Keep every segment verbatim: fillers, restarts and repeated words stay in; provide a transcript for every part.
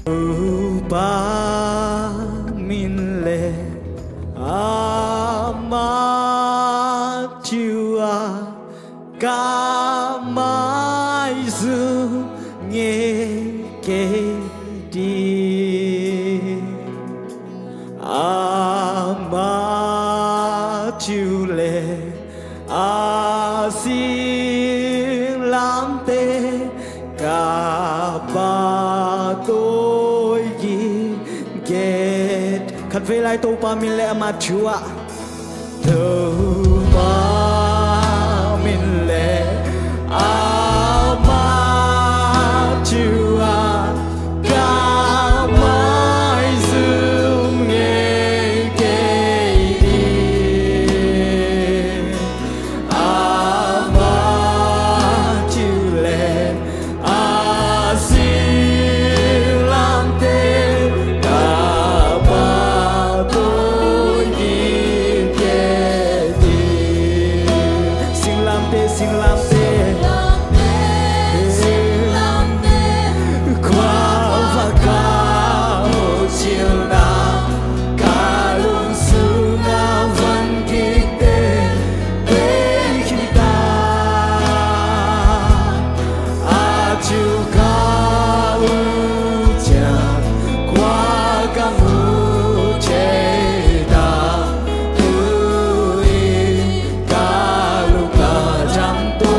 Topa min le a Matthew a ka maizum ngei kei ding. A Matthew le a singlamteh ka pahtawi gige. Khatvei lai, Topa min le a Matthew a. Topa min le a Matthew a ka maizum ngei kei ding. A Matthew le a singlamteh ka pahtawi gige ding. Singlamteh, singlamteh, singlamteh, khuavak ka mucilna ka lungsim a van kikte, tei khin ta. A cu ka ut ciang kua ka mu thei ta. Tu-in ka lung ka dam to.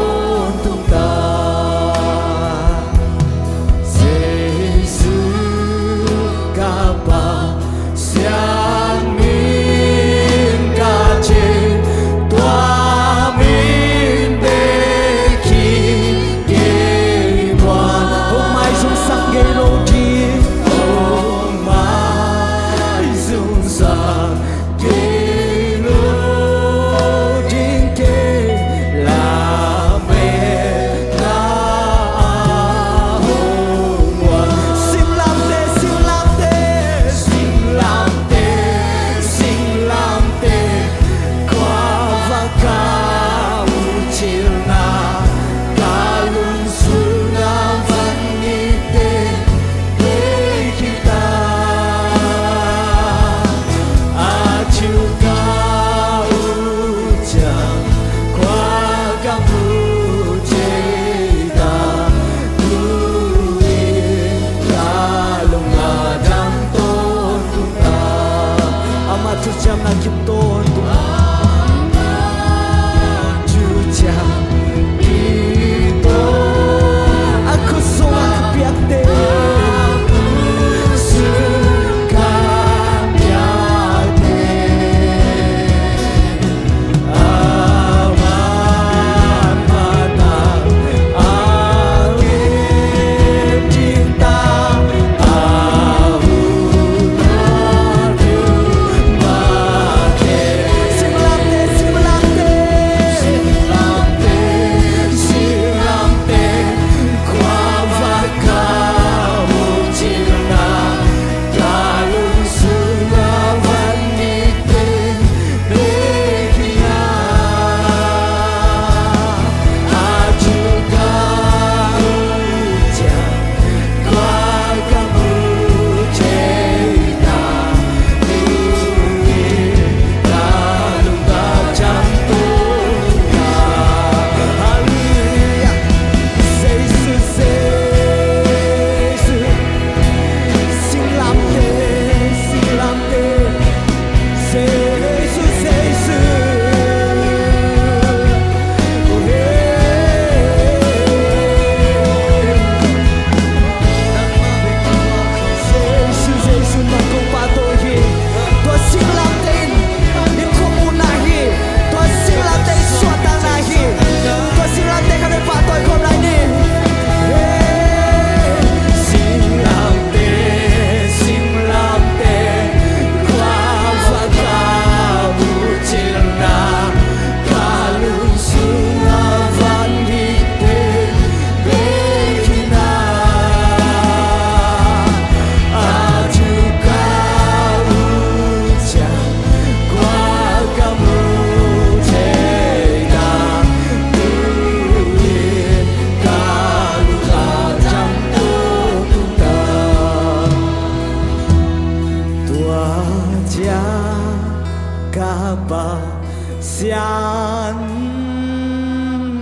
Sian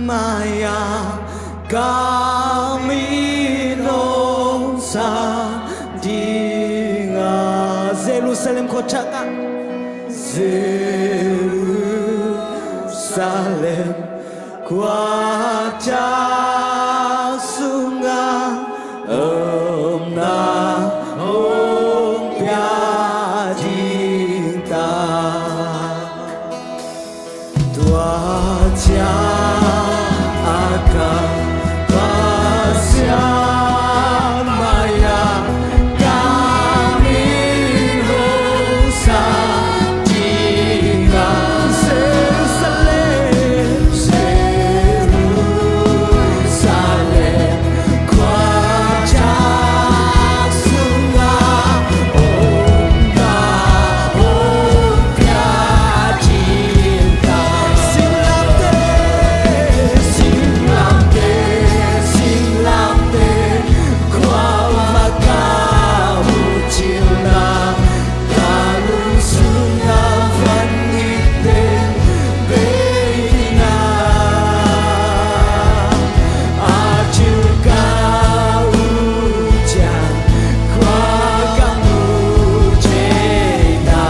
mai-a ka min hong sa ding a, Jerusalem khua thak ah, Jerusalem khua thak sungah omna hong pia ding ta. Tua ciang a ka Pasian mai-ah ka min hong sa ding a, Jerusalem, Jerusalem khua thak sungah omna hong pia ding ta. Singlamteh, singlamteh, singlamteh, khua va ka mucilna, ka lungsung a van ngite bei khin a, a thil ka ut ciang khua ka muh thei ta.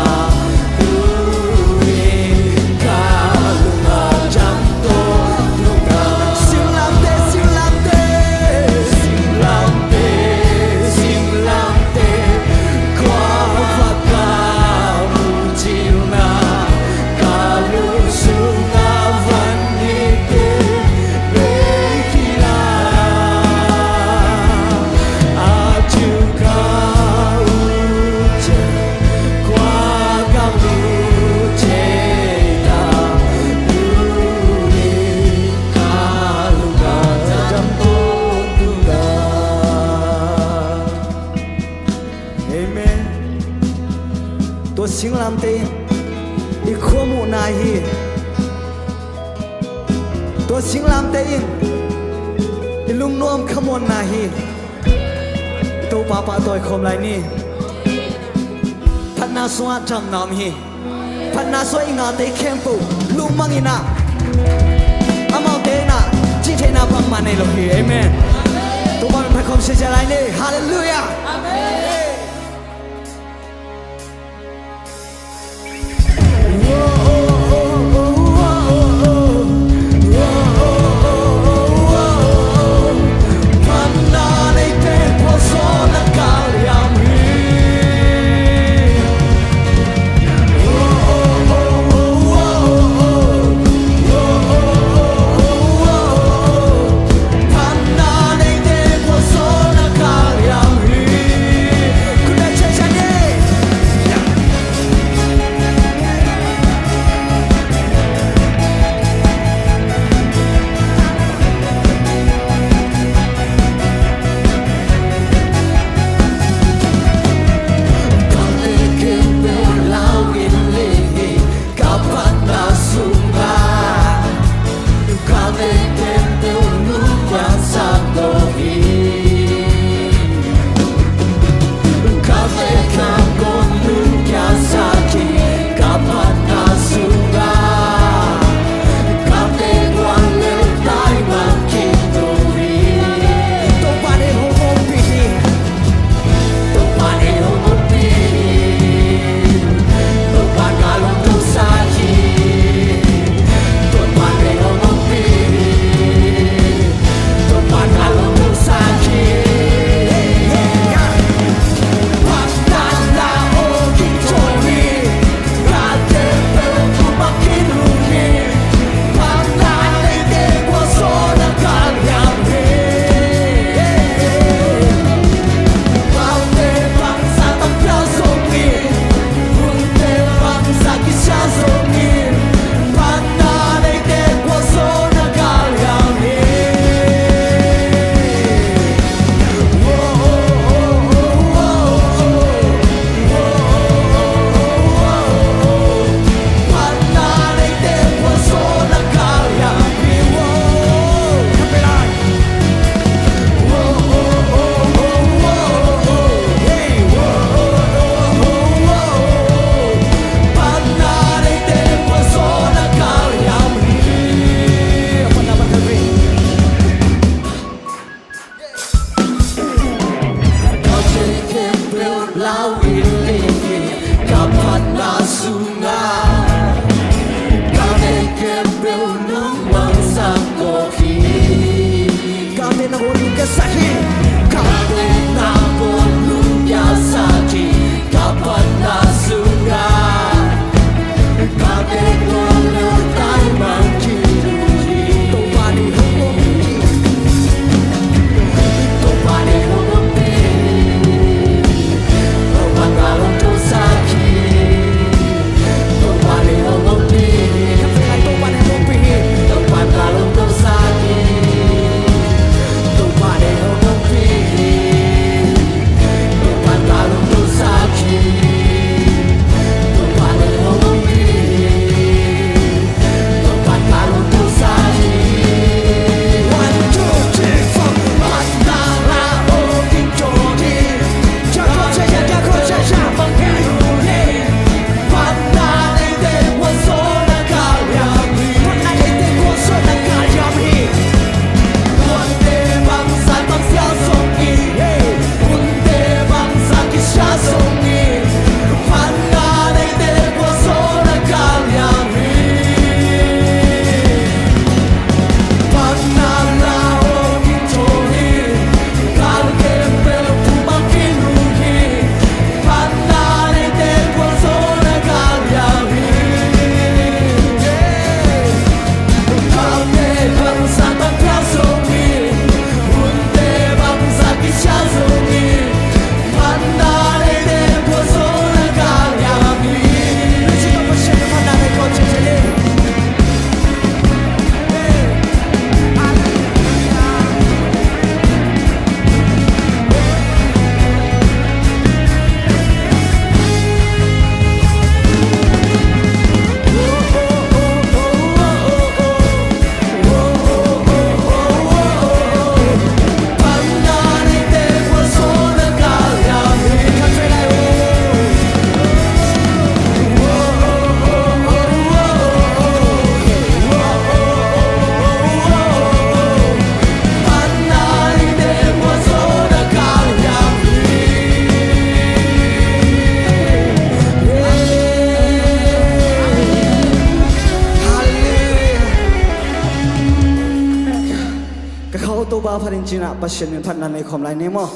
Amen. Tua singlamteh in i khuamuhna hi. Tua singlamteh in i lungnuam khamuanna hi. I Topa pahtawi khawm lai ni. Phatna sungah damna om hi. Phatna sungah i ngate khempeuh lungmang in ah, amaute in ah cihtheihna bangmah nei lo hi. Amen. Topa min phat khawm sia lai ni. Halleluiah. Amen. A phat in cin ah Pasian min phatna nei khawm lai ni maw?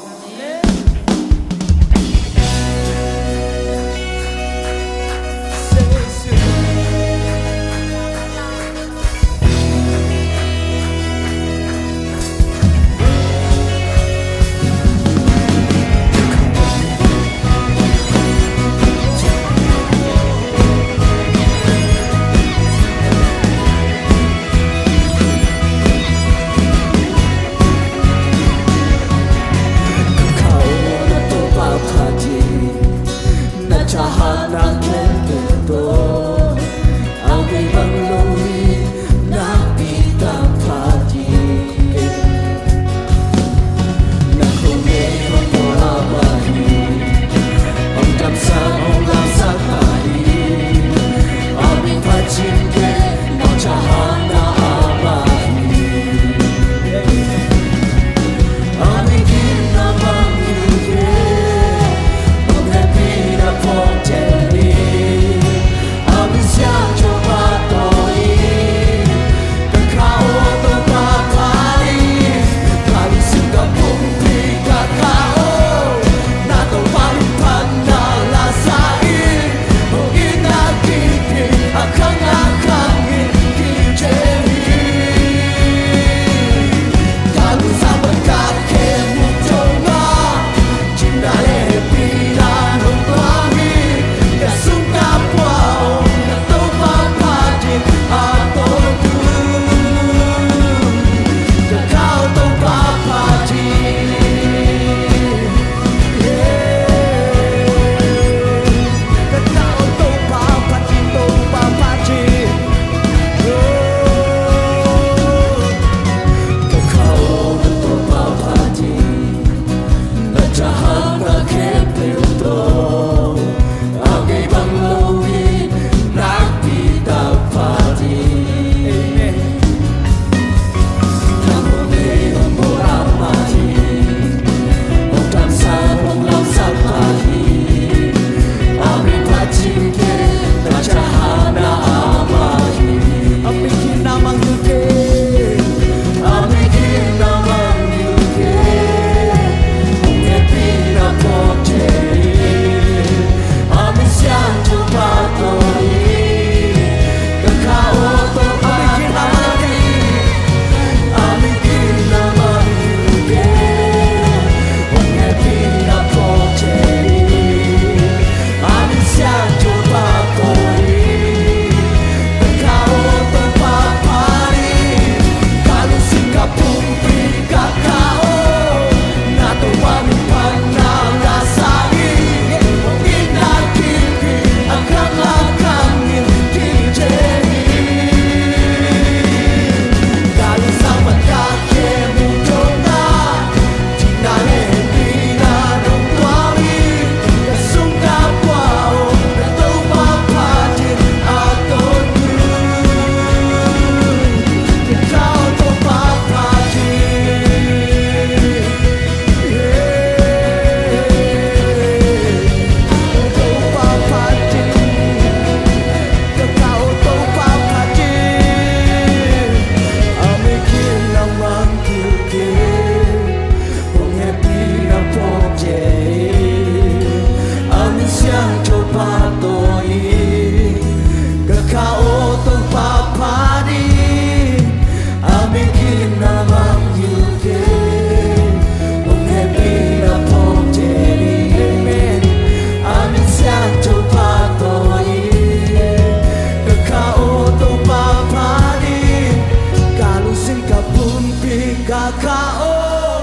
Ka kha aw,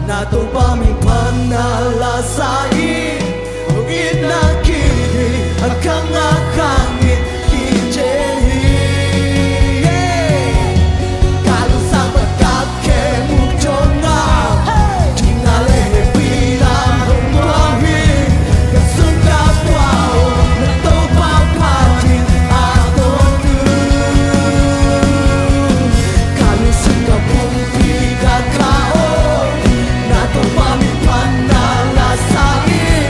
na Topa min phat na la sa in, hong itna kipi a khang a khang in kici hi. Ka lungsim a kap khe muk jong a, thina le hehpihna hong tuam hi. Ka sung ka pua aw, na Topa phat in a ton un. Ka lungsim ka pumpi ka kha aw, na Topa min phat na la sa in,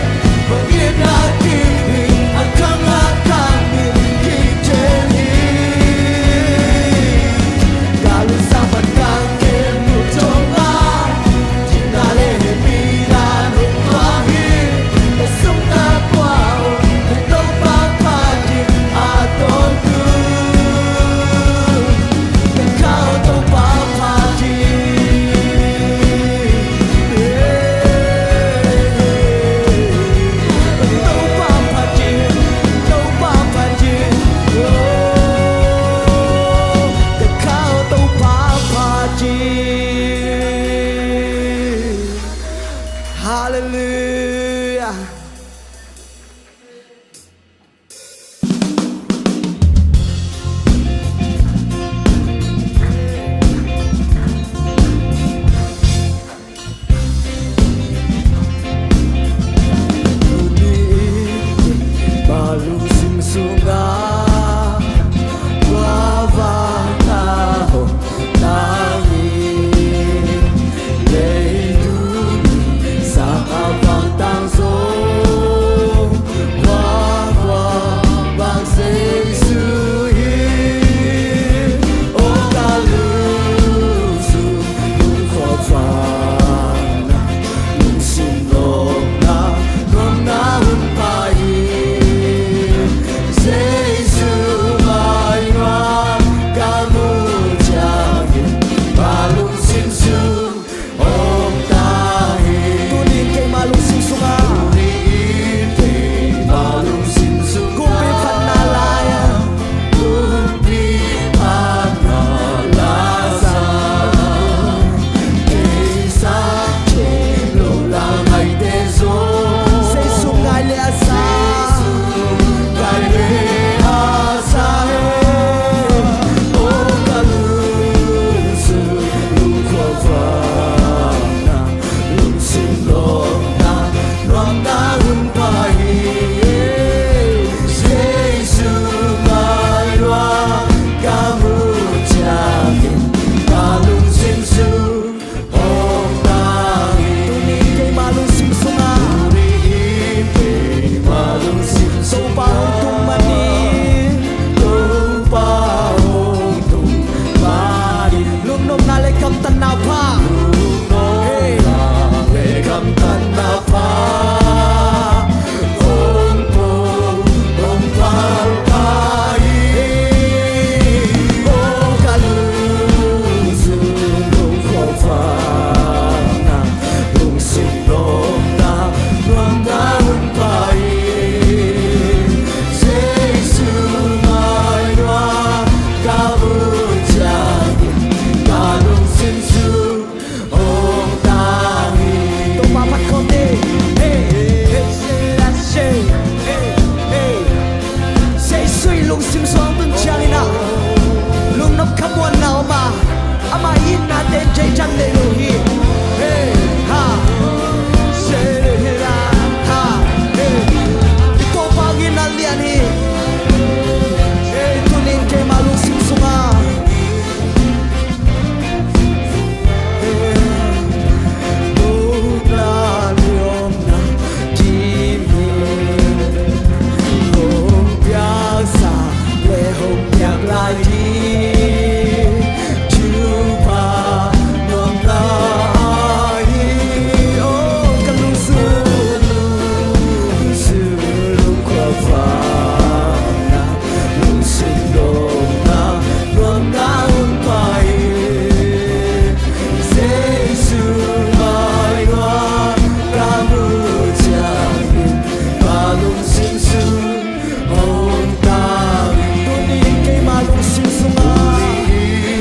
Tuni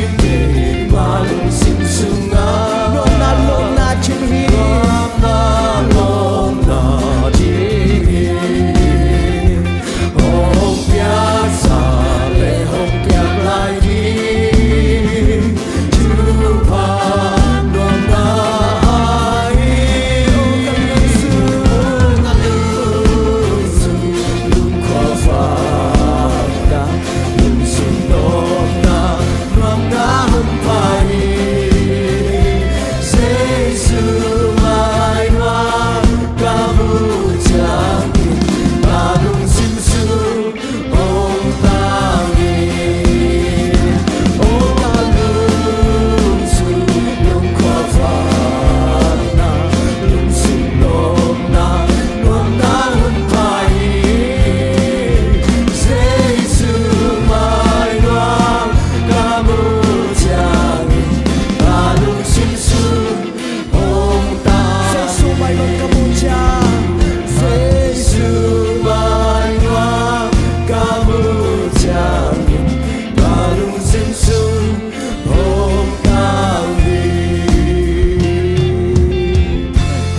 in keima lungsim sungah nuamna lawhna cim hi.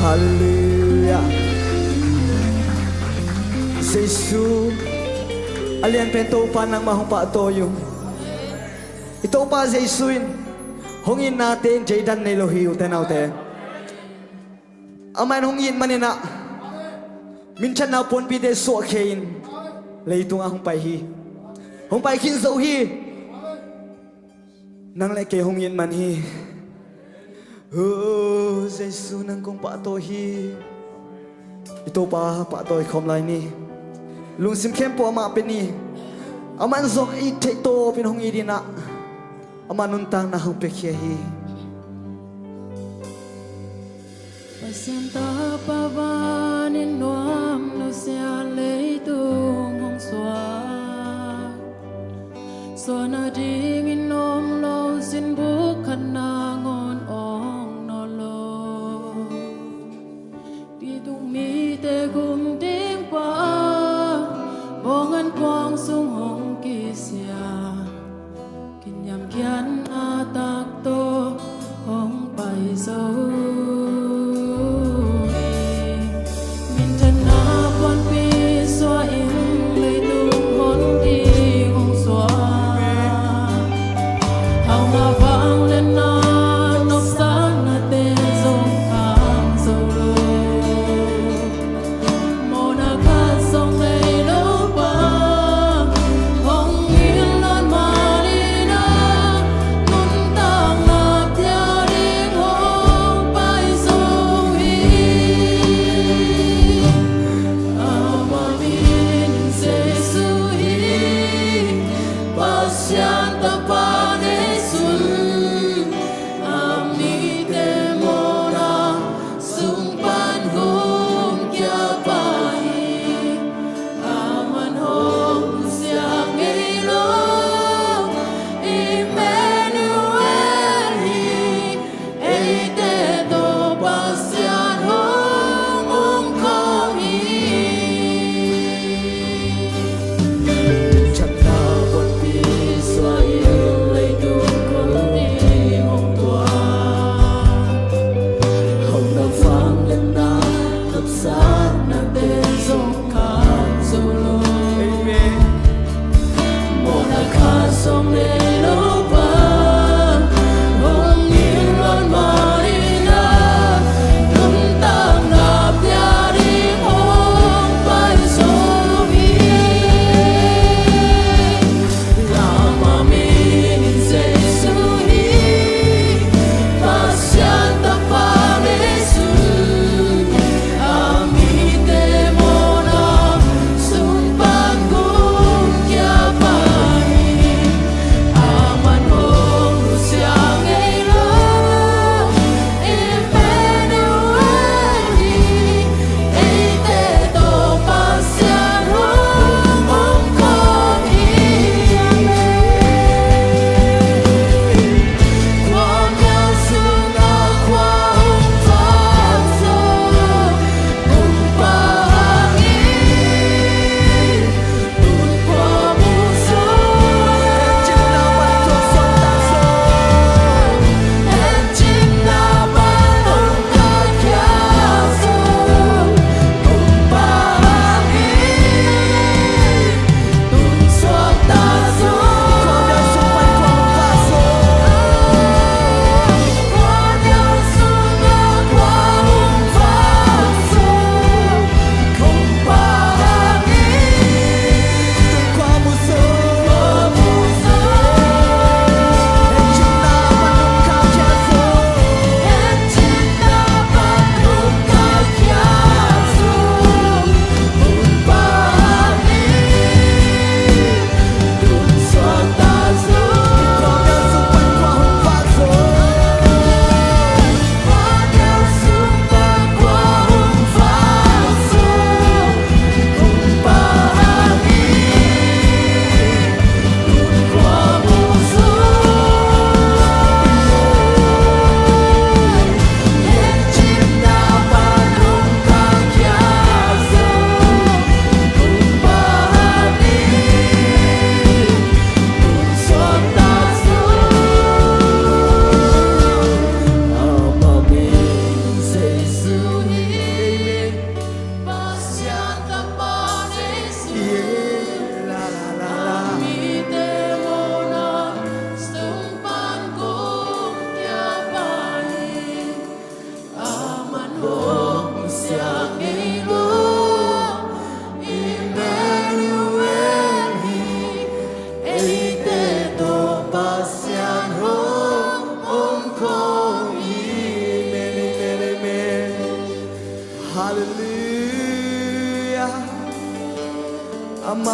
Halleluiah. Jesu, a lianpen Topa, nangmah hong pahtawi ung. I Topa Jesu in hong itnate in zeidan nei lo hi, ute naute. Amah in hong it maninah minthanna puanpite suahkhia in leitungah hong pai hi. Hong pai khin zo hi. Nang le kei hong it man hi. O Jesu, nang kong pahtawi hi. I Topa pahtawi khawm lai ni. Lungsim khempeuh amah pe ni. Amah in zong i theih tawpin hong it inah amah nuntakna hong piakhia hi. Pasian Tapa, van in nuam nusia leitung hong suak. Suahna dingin om lo, sinbuk khat nangawn awng nawn lo. Leitung mite gum ding pa, bawng an kuang sung hong kisia. Kiniamkhiatna tak tawh hong pai zo hi. Minthanna puanpi suah in leitung hon ding hong suak. Hauhna vangliatna nopsaknate zong khang zo lo. Mawhna khat zong nei lo pa hong hilh nawn manin ah, nuntakna pia ding hong pai zo hi. Amah min Jesu hi. Pasian Tapa neisun a mite mawhna sung pan hong kia pa hi. Aman hong nusia ngei lo Emmanuel hi. Eite tawh Pasian hong om khawm hi. Minthanna puanpi suah in leitung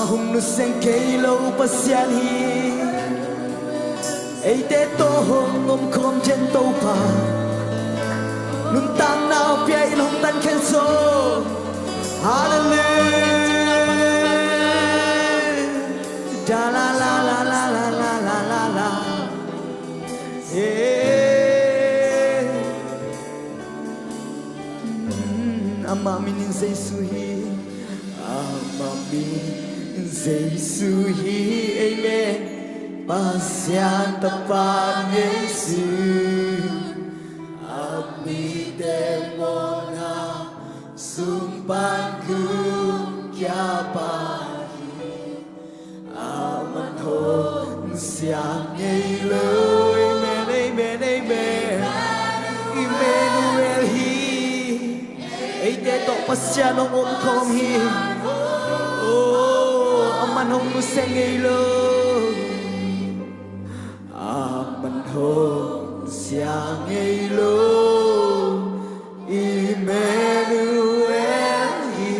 Hong nusiang kei lo Pasian hi. Eite tawh hong omkhawm den Topa, nuntakna pia in hong tan khia zaw. Halleluiah. Da la la la la la la la la la. Eh. Mm, amah min in Jesu hi. Amah min in Jesu hi. Amen. Pasian Tapa Jesu, a mite mawhna sung pan kum kia pa hi. Aman hong siang ngei lo. Amen, amen, amen. Emmanuel hi. Eite tawh Pasian hong omkhawm hi. Oh, aman hong nusiang ngei lo. Aman hong siang ngei lo. Emmanuel hi.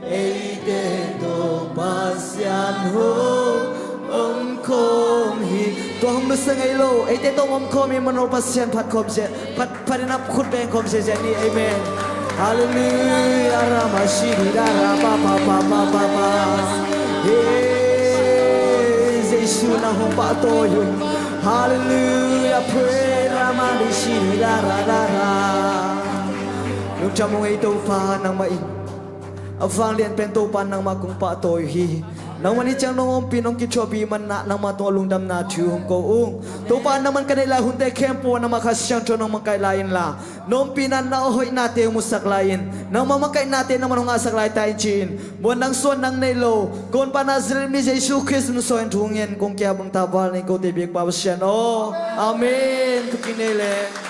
Eite tawh Pasian hong omkhawm hi. Tua hong nusiang ngei lo. Eite tawh omkhawm hi. Aman hong Pasian phat khawm ziahziah. Phat, phat in a khut beng khawm ziahziah ni. Amen. Halleluiah. Rama shiri da ra pa pa pa pa pa pa. Hey, Jesu nang hong pahtawi un. Halleluiah. Pray, Rama shiri da ra ra ra. Lungdam ung ei Topa, nangmah in a vanglian pen Topa nangmah kong pahtawi uh hi. Nangmah in hih ciang nong ompih, nong kithuahpih manin ah nangmah tungah lungdamna thu hong ko ung. Topa nangmah in ka neih lai hunte khempeuh ah nangmah Kha Siangtho nangmah kaih lai inla, na ompihna, na hoihnate hong musak lai in. Nangmah makaihnate nangmah hong ngahsak lai ta in ci-in, muan nang suan nang nei lo, ka honpa Nazareth mi Jesu Khrist min suangin thu ngen kong kiabang ta val ning kote biakpa Pasian aw. Amen. Thupi nei le.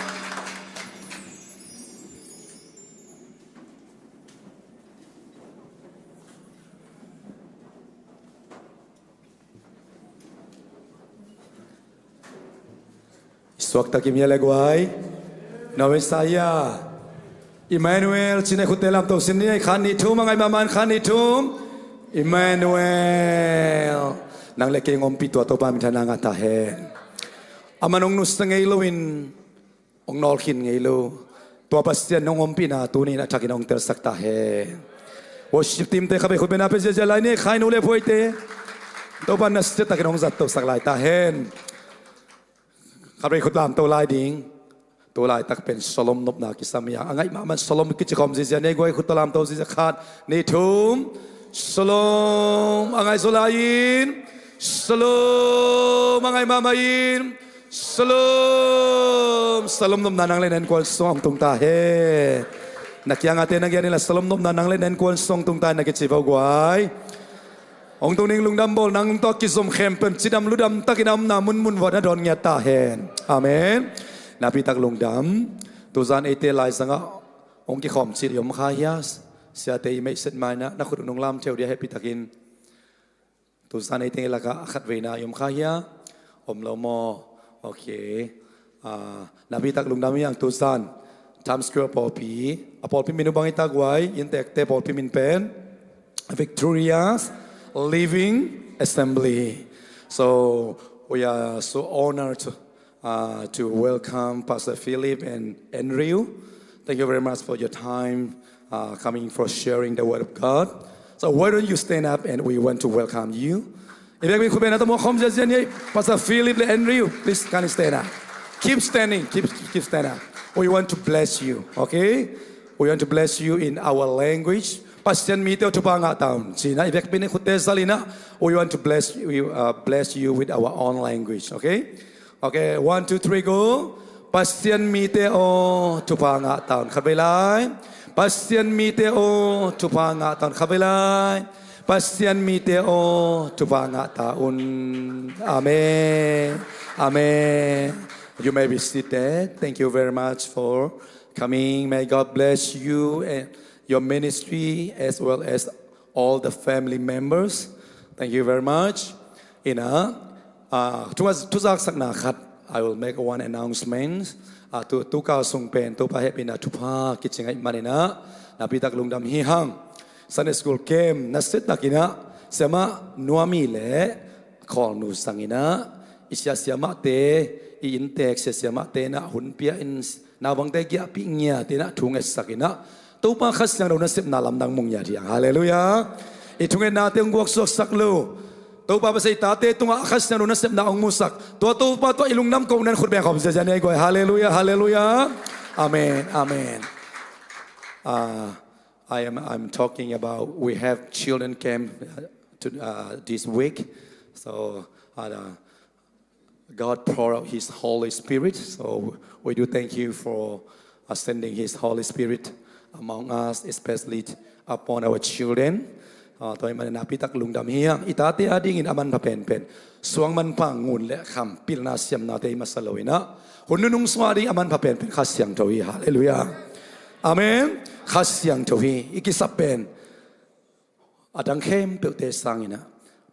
Suakta kim hia le guai. Na Messiah. Emmanuel, cine khutte lamto sin ni, khat nih thum, a ngai mahmah in khat nih thum. Emmanuel. Nang le kei hong ompih tua Topa minthanna ngah ta hen. Aman hong nusia ngei loin hong nawlkhin ngei lo. Tua Pasian nong ompihna tuni in a thakin hong telsak ta hen. Worship team te khatvei khut bengna pia ziahziah lai ni, khai nu le phuaite. Topa nasiatakin hong zattosak lai ta hen. Khatvei khut lamto lai ding. Tu laitak pen Shalom nopna kisam hi a, a ngaih mahmah in Shalom kici khawm ziahziah ni, guai khut tawh lamto ziahziah, khat nih thum. Shalom. A ngaih zaw lai in. Shalom. A ngaih mahmah in. Shalom. Shalom nopna nang le na innkuan sungah hong tung ta hen. Na kiangahte na gen inla, Shalom nopna nang le na innkuan sungah hong tung ta hen na kici vo guai. Hong tung ning, lungdam bawl nang tawh kizom khempeuh cidam ludam takin a omna munmun vuah na dawn ngiat ta hen. Amen. Napi tak lungdam. Tuzan eite laizangah hong kikhawm cil i om kha hia? Siate i meihset ma-in ah na khut uh nong lam theu dia, hehpih takin. Tuzan eite lakah a khatveina i om kha hia? Om lo maw? Ok. Ah, napi tak lungdam hi hang. Tuzan Times Square pawlpi, a pawlpi min uh bang hi ta guai, inntekte pawlpi min pen Victorious Living Assembly. So we are so honored to, uh, to welcome Pastor Philip and Andrew. Thank you very much for your time, uh, coming for sharing the word of God. So why don't you stand up and we want to welcome you. I biakinn khut bengna tawh muak khawm ziahziah ni. Pastor Philip le Andrew, please kindly stand up. Keep standing, keep, keep stand up. We want to bless you, okay? We want to bless you in our language. Pasian mite aw, thupha ngah ta un. Ci-in ah i biakinn khutte zal in ah, we want to bless you, uh, bless you with our own language, okay? Okay, one, two, three, go. Pasian mite aw, thupha ngah ta un. Khatvei lai. Pasian mite aw, thupha ngah ta un. Khatvei lai. Pasian mite aw, thupha ngah ta un. Amen. Amen. You may be seated. Thank you very much for coming. May God bless you and your ministry as well as all the family members. Thank you very much. Ina, ah, thu, thuzaksakna khat, I will make one announcement. Ah, tu, tu kal sung pen Topa hehpihna thupha kici ngaih manin ah, napi tak lungdam hi hang. Sunday school camp, nasiatakin ah, Siamah Nuami le Khawlnu sang inah, i sia siamahte, i inntek sia siamahte inah hun pia in, naupangte giahpih ngiat inah thu ngetsak inah, Topa Kha Siangtho nasepna lamdang mu ngiat hi hang. Halleluiah. I thungetnate hong guaksuaksak lo Topa Pasian i tate tungah a Kha Siangtho nasepna hong musak, tua Topa tawh i lungdam kohna in khut beng khawm ziazia ni ei guai. Halleluiah, halleluiah. Amen, amen. Ah, I am, I'm talking about we have children camp, uh, to, uh, this week. So, uh, God pour out His Holy Spirit. So we do thank you for, uh, sending His Holy Spirit among us, especially upon our children. Uh, tua ahih manin nakpi tak lungdam hi hang. I tate adingin a manpha penpen, suang manpha, ngun le kham, pilna siamnate i masa lo inah, hun nunung sung ading a manpha penpen Kha Siangtho hi. Halleluiah. Amen. Kha Siangtho hi. I kisap pen a dang khempeuhte sang inah,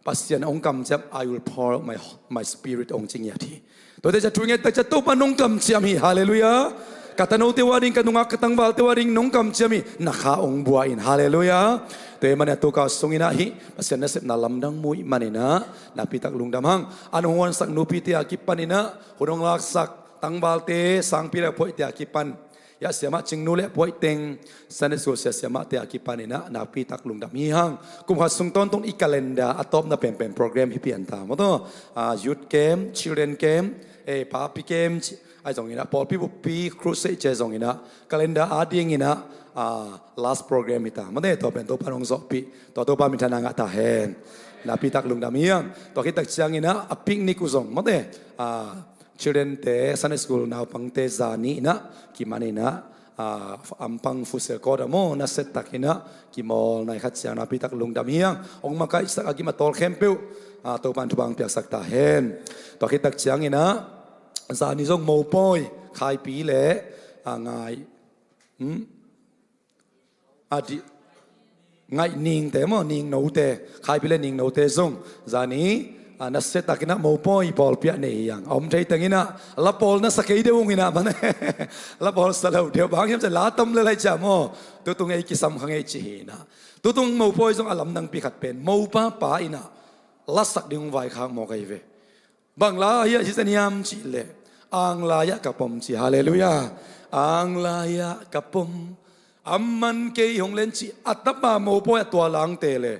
Pasian hong kamciam, "I will pour out my, my spirit," hong ci ngiat hi. Tuate ciang thu nget tak ciang Topa nong kamciam hi. Halleluiah. Ka tanote uh ading, ka nungak ka tangvalte uh ading nong kamciam hi. Na kha hong bua in. Halleluiah. Tua ahih manin a tu kal sung inah hih Pasian nasepna lamdang mu ahih manin ah nakpi tak lungdam hang. An hong huansak nupite a kipan inah, hun hong laksak tangvalte, sangpi le phuaihte a kipan, i a siamah Cingnu le phuaih teng, Sunday school sia siamahte a kipan inah nakpi tak lungdam hi hang. Kum khat sung tawntung i calendar a tawpna penpen program hi pian ta maw taw. Ah, youth camp, children camp, eh, papi camp, ci-, ahi zong inah, pawlpi buppi, crusade ci-a zong inah, calendar ading inah, ah, last program hi ta maw te. Tua pen Topa in hong zawhpih, tua Topa minthanna ngah ta hen. Nakpi tak lungdam hi hang. Tua khit tak ciang inah a picnic uh zong maw te, ah, children te, Sunday school naupangte zani inah kiman inah, ah, Ampang Futsal Court ah maw, nasia tak inah kimawl nai khat ciang nakpi tak lungdam hi hang. Hong makaihsak a gim a tawl khempeuh, ah, Topa in thupha hong piaksak ta hen. Tua khit tak ciang inah zani zong mopawi, Khaipi le, ah, Ngai, hmm? A di, Ngaih Ningte maw, Ningnote, Khaipi le Ningnote zong zani, ah, nasia tak inah mopawi pawlpi ah nei hi hang. A om thei teng inah la pawl na sa kei deuh ung inah, man, la pawl sa lo deuh, bang hiam cih leh la tam lel lai ciah maw. Tutung ei kisam kha ngei ci hi inah. Tutung mopawi zong a lamdangpi khat pen mopa pa inah la sak ding hong vaikhak mawk ahi ve. Bang la hiah hi zen hiam cih leh, "Ang lai-ah ka pom," ci. Halleluiah. "Ang lai-ah ka pom, amah in kei hong len," ci. A tapa mopawi ah tua la hong teel e.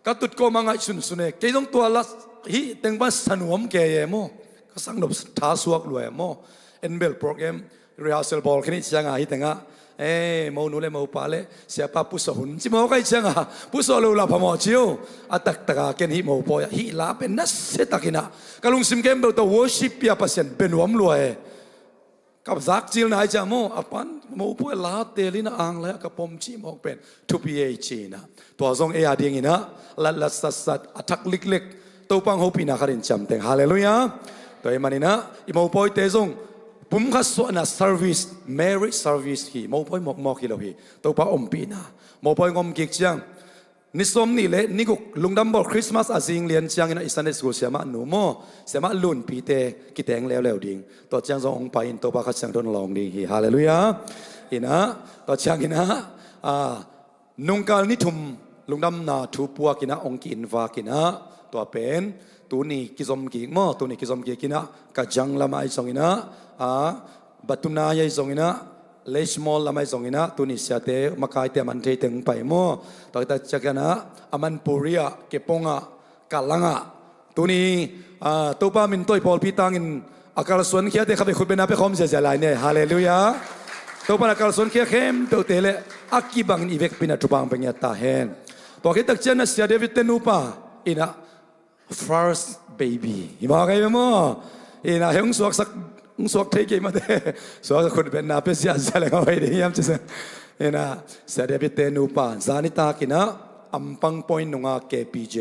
Ka tut kawm a ngaih sunsun e. Kei zong tua la hih teng pan sa nuam kei e maw. Ka sang nop tha suak lua e maw. En bel program rehearsal bawl khin ih ciang a, hih teng ah, eh, monu le mopa le siapa pusuah hun ci mawk ahih ciang a, pusuah lo la phamawh ci uh. A taktak a ken hih mopawi ah hih la pen nasia tak inah ka lungsim khempeuh tawh worship pia, Pasian bia nuam lua e. Ka zak cil nai ciah maw, a pan mopawi ah la teel inah, "Ang lai-ah ka pom," cih mawk pen thupi ei ci inah. Tua zong ei ading inah latlat satsat, a thak liklik, Topa hong hopihna khat in ciamteng. Halleluiah. Tua ahih man inah i mopawite zong pumkhat suahna service, marriage service hi, mopawi mawkmawk hi lo hi. Topa ompihna, mopawi hong om kik ciang ni sawmnih le ni guk lungdam bawl Christmas a zing lian ciang inah i Sunday school siamah nu maw, siamah Lunpite kiteng leuleu ding. Tua ciang zong hong pai in Topa Kha Siangtho in hong lawng ding hi. Halleluiah. Inah tua ciang inah, ah, nungkal ni thum lungdamna thu puak inah hong ki-invak inah, tua pen tuni kizom kik maw, tuni kizom kik inah Kajang lam ahi zong inah, ah, Batunai ahi zong inah, Leshmawl lam ahi zong inah, tuni siate makaite a man thei teng hong pai maw. Tua khit tak ciang inah a Manipuri ah, Kepong ah, Kalang ah, tuni, ah, Topa min tawh i pawlpi tangin a kalsuan khiate kha vei khut bengna pia khawm ziazia lai ni. Halleluiah. Topa in a kalsuan khia khempeuhte le a kibangin i vekpi inah thupha hong pia ngiat ta hen. Tua khit tak ciang inah Sia David te nupa inah first baby hi mawk ahi ve maw. Inah hei hong suaksak, hong suak thei kei mah te, suaksak khut bengna pia ziazia le ngau hei ding hiam ci sa. Inah Sia David te nupa zani tak inah Ampang Point nungak K P J,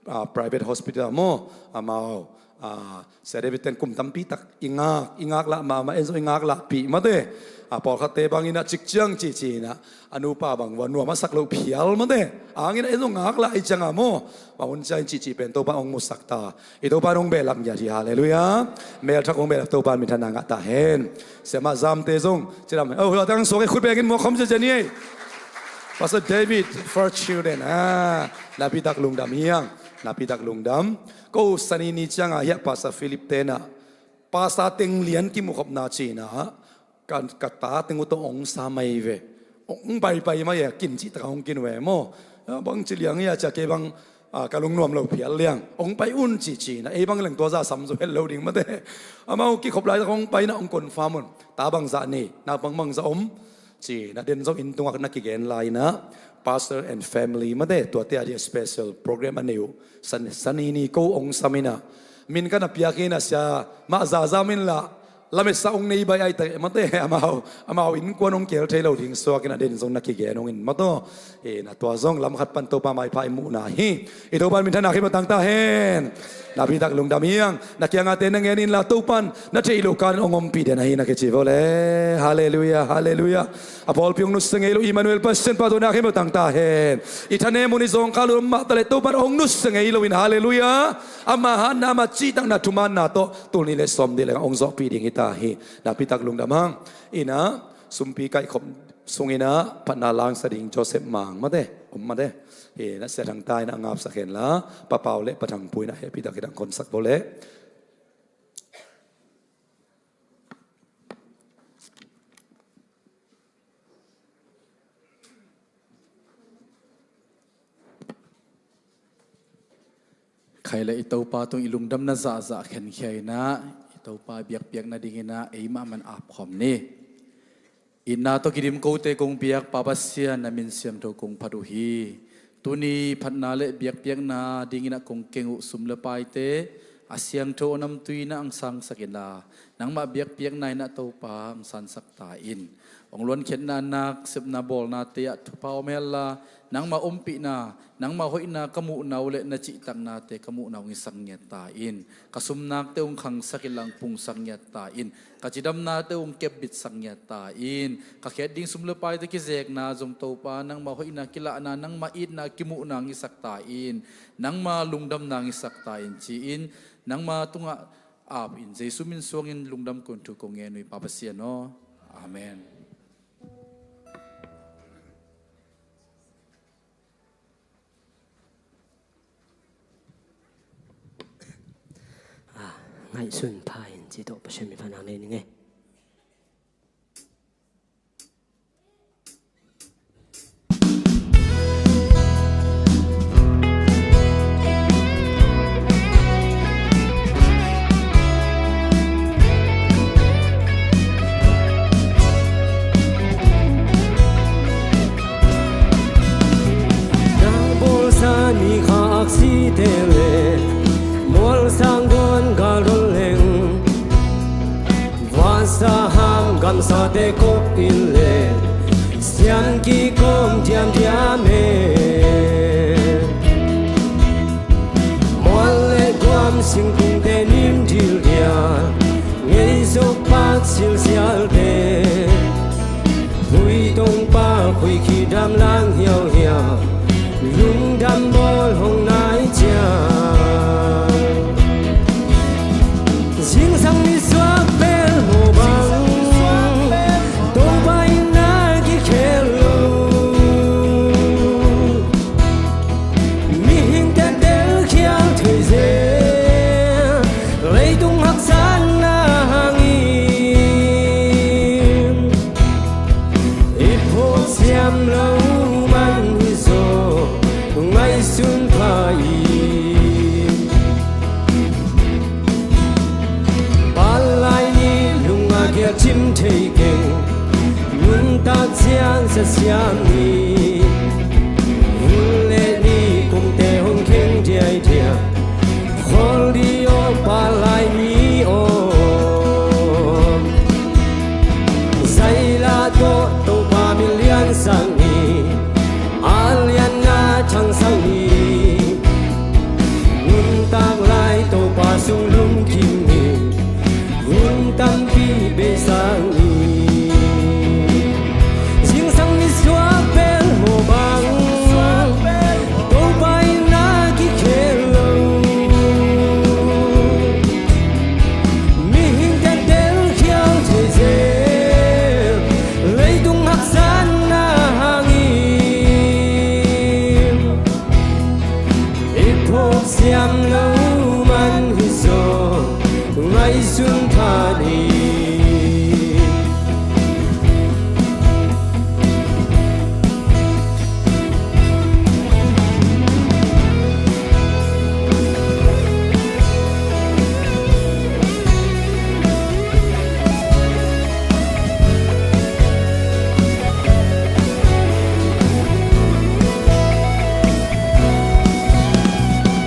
ah, private hospital maw, amau, ah, Sia David ten kum tampi tak i ngak, i ngaklah mahmah, en zong i ngaklahpih mah te. Ah, pawlkhatte bang inah cikciang cihcih inah a nupa bang va nuam a sak loh phial mah te. Ang inah en zong ngaklah ahih ciang a maw, mah hun ciang in cihcih pen Topa hong musak ta. I Topa in hong behlap ngiat hi. Halleluiah. Mel thak hong behlap Topa in minthanna ngah ta hen. Siamah Zamte zong cidam hen. Oh, tua tang suak ei, khut bengin muak khawm ziazia ni ei. Pastor David, for children. Ah, napitak lungdam hiang. Napitak lungdam. Ko Sani ni ciangah hiah Pastor Philip tenah Pastor teng lian kimukhopna cinah ka, ka ta teng uh tawh ong sa mai ve. Ong baibai mai e, kin cih takah ong kin ve maw? Ah, bang ci liang hiah cia kei bang, ah, ka lungnuam lo phial liang. Ong pai un ci cinah ei bang leng tua za sam zo het lo ding mate. Amau kikhop laitak ong painah ong confirm un. Ta bangzah ni, na bang bangzah om. Cinah den zong inn tungah na kigen lai inah pastor and family mate tuate a dia special program a nei uh. San, Sani ni ko ong sam inah min ka na piak inah sia mah zaza min lah lametsa ong nei bai ai ta mate amau, amau innkuan ong kel thei lo ding suak inah den zong na kigen ong in mataw. Inah tua zong lam khat pan Topa maipha i muhna hi. I Topa min thanak hi mawtang ta hen. Napitak lungdam hiang. Na kiangate na ngen inla Topan na theih loh kanin ong ompih den ahi na kici vo le. Halleluia, halleluia. A pawlpi ong nusia ngei lo Emmanuel Pasian pa tawh nak hi mawtang ta hen. I thanem un i zawngkhal un om mah ta le Topan ong nusia ngei lo in halleluia. Ama hatna ama cihtakna thumaanna tawh tul nih le sawm nih le nga ong zawhpih ding hi ta hi. Napitak lungdam hang. Inah sumpi kaihkhop sung inah phatna langsa ding Joseph Mang mate om mate. Inah Sia Thang ta inah a ngapsak henla Pa Pau le Pa Thang Pu inah hehpih tak inah konsak vo le. Khai le i Topa tung i lungdamna zahzah khenkhia inah i Topa biakpiak nading inah eimah man apkhawm ni. Itna tawh kidim kote kong biak Pa Pasian na min siangtho kong phat uh hi. Tuni phatna le biakpiakna ding inah kong keng uh sum le paite a siangtho a namtui inah ang sangsak inla nangmah biakpiakna inah Topa ang sansak ta in. Ong luankhiatna nak sepna bawlnate ah thupha om henla nangmah ompihna nangmah hoihna ka muhna uh le na cihtaknate ka muhna ong hisak ngiat ta in. Ka sumnakte ong khangsak inla ong pungsak ngiat ta in. Ka cidamnate ong kepbitsak ngiat ta in. Ka khet ding sum le paite kizekna zong Topa nangmah hoihna kilahna nangmah itna kimuhna ong hisak ta in. Nangmah lungdamna ong hisak ta in ci-in nangmah tungah ap in Jesu min suangin lungdam kong thu kong ngen uh hi Pa Pasian aw. Amen. Ah, ngaihsun pha in ci tawh Pasian min pha nang nei ning e. Nang bawlsa ni kha aksite le mualsang dawn gal dawn leng vansa ham gamsate kop in le siam kikawm diamdiam e. Mual le guam singkungte nim dil dia ngei zok pak silsialte Pui tong pa khui khi dam lang hiauhiau lungdam bawl hong nai ciang. Zingsang mi suak bel maw bang Topa in na kikhel lo. Mihing tentel khial thei zel leitung haksatna hangin i phawk siam lo man hi zaw ngaihsun pha in. Palai ni lungah giat cim thei keng nuntak ciang sa siam ni. Vun le ni kumte hong kheng diaidia khawl di aw palai ni aw. Zaila tawh Topa min liansak ni a lianna thangsak ni. Nuntak lai Topa sung lungkim ni. Hun tampi beisak ni. Zingsang mi suak bel maw bang Topa in na kikhel lo. Mihing tentel khial thei zel leitung haksatna hangin Ngaihsun pha ni.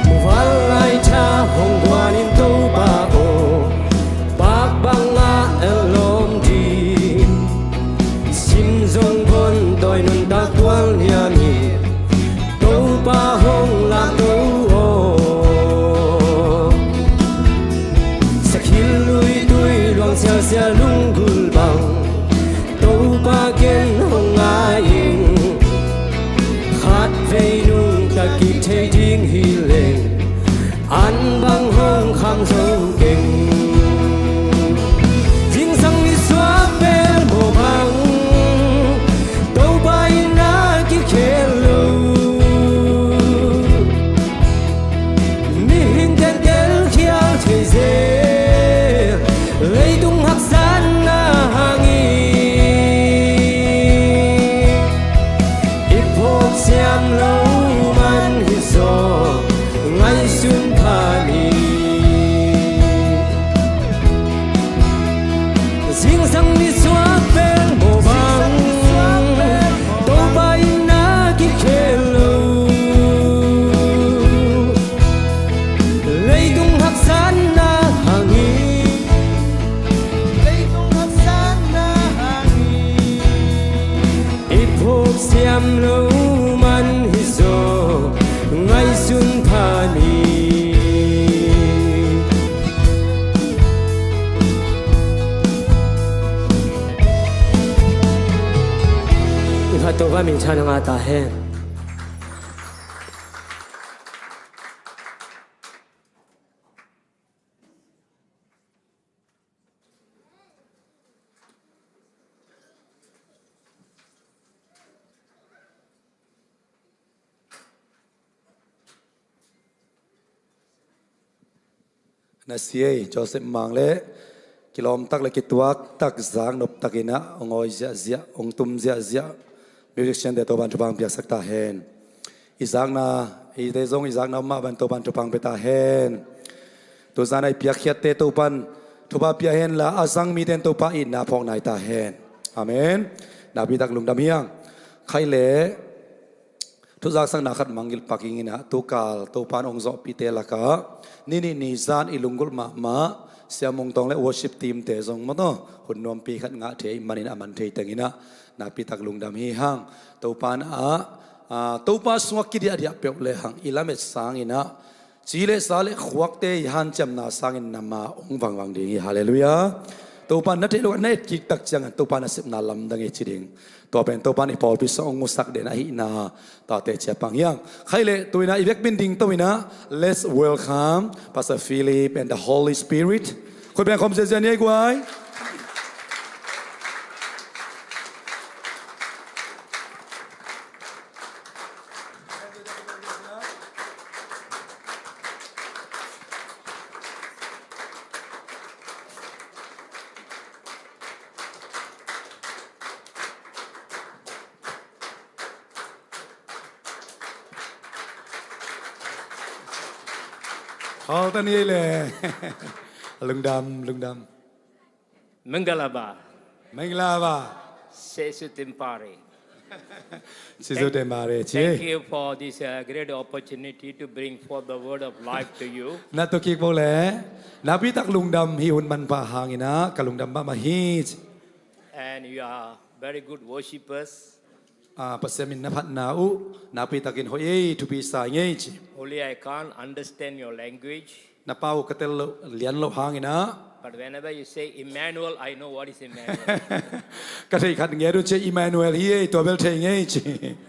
Muvanlai tha hong guan in Topa aw, pak bangah el lawm ding. Sim zong von tawi nuntak tual niam hi. Topa hong lamto aw, sakhil luitui luang sialsial lunggulh bang Topa ken hong ngai ing. Khatvei nungta kik thei ding hi leng an bang hong kham zo keng. Zingsang nisuak bel mawh bang Topa in na kikhel lo. Mihing tentel khial thei zel leitung haksatna hangin i phawk siam lo man hi zaw, ngaihsun pha ni. Zingsang nisuak bel mawh bang Topa in na kikhel lo. Leitung haksatna hangin, leitung haksatna hangin i phawk siam lo man hi zaw, ngaihsun pha ni. Topa minthanna ngah ta hen. Na si ei, Joseph Mang le kilawm tak le kituak tak, zak nop takin ah hong awi ziahziah, hong tum ziahziah musician te Topan thupha hong piaksak ta hen. I zakna, eite zong i zakna om mah bang Topan thupha hong pia ta hen. Tuzan a i piakkhiatte Topan thupha pia hen la, a zang mite in Topa itna phawk nai ta hen. Amen. Nakpi tak lungdam hi hang. Khaih le thuzaksakna khat mangngilh pak ing in ah, tukal Topan hong zawhpihte lakah ni nih ni zan i lunggulh mahmah Sia Mung Tawng le worship team te zong maw taw, hun nuampi khat ngah thei ahih manin a man thei teng in ah nakpi tak lungdam hi hang. Topa in ah, ah, Topa sungah kidiahdiah peuh le hang i lamet sang in ah, ci le sa le khuakte i hanciamna sangin na ma hong vangvang ding hi. Halleluiah. Topa na theih loh na etkik tak ciangin Topa nasepna lamdang hi ci ding. Tua pen Topa in i pawlpi sung hong musak den ahihna tate cia pang hi hang. Khaih le tu in ah i vekpi in dingto in ah, let's welcome Pastor Philip and the Holy Spirit. Khut beng khawm ziazia ni ei guai. Khawlta ni ei le. Lungdam, lungdam. Mangalaba. Mangalaba. Sesu Tempare. Sesu Tempare ci. Thank you for this, uh, great opportunity to bring forth the word of life to you. Na tawh kik bo le. Nakpi tak lungdam hi, hun manpha hang in ah ka lungdam mahmah hi. And you are very good worshippers. Ah, Pasian min na phatna uh nakpi takin hoih ei, thupi sa ing ei ci. Only I can't understand your language. Na pau ka tel loh, lian loh hang in ah. But whenever you say Emmanuel, I know what is Emmanuel. Ka theih khat nget un ci, Emmanuel hi ei, tua bel thei ing ei ci.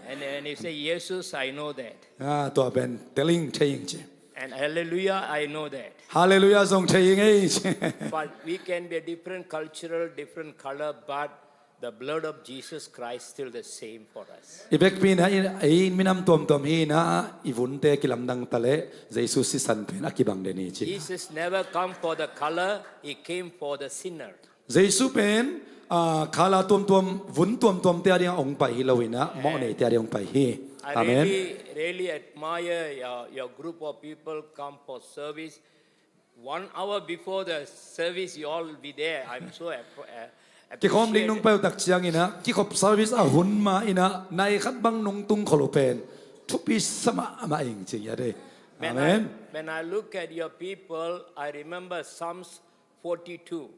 And when you say Jesus, I know that. Ah, tua pen tel ing, thei ing ci. And hallelujah, I know that. Halleluiah zong thei ing ei ci. But we can be a different cultural, different color, but The blood of Jesus Christ still the same for us. I vekpi-in ah, ei minam tuamtuam hi-in ah, i vunte kilamdang ta leh Jesu sisan pen a kibang den hi ci. Jesus never come for the color, he came for the sinner. Jesu pen, ah, khala tuamtuam, vun tuamtuamte a dingah hong pai hi lo-in ah, mawhneite a dingah hong pai hi. Amen. I really, really admire your, your group of people come for service. One hour before the service, you all be there. I'm so app- uh, appreciate. Kikhawm ding nung pai uh tak ciangin ah, kikhop service a hun ma-in ah, nai khat bang nung tung khol uh pen thupi sa mahmah ing ci-in ah. Amen. When I, when I look at your people, I remember Psalms forty-two.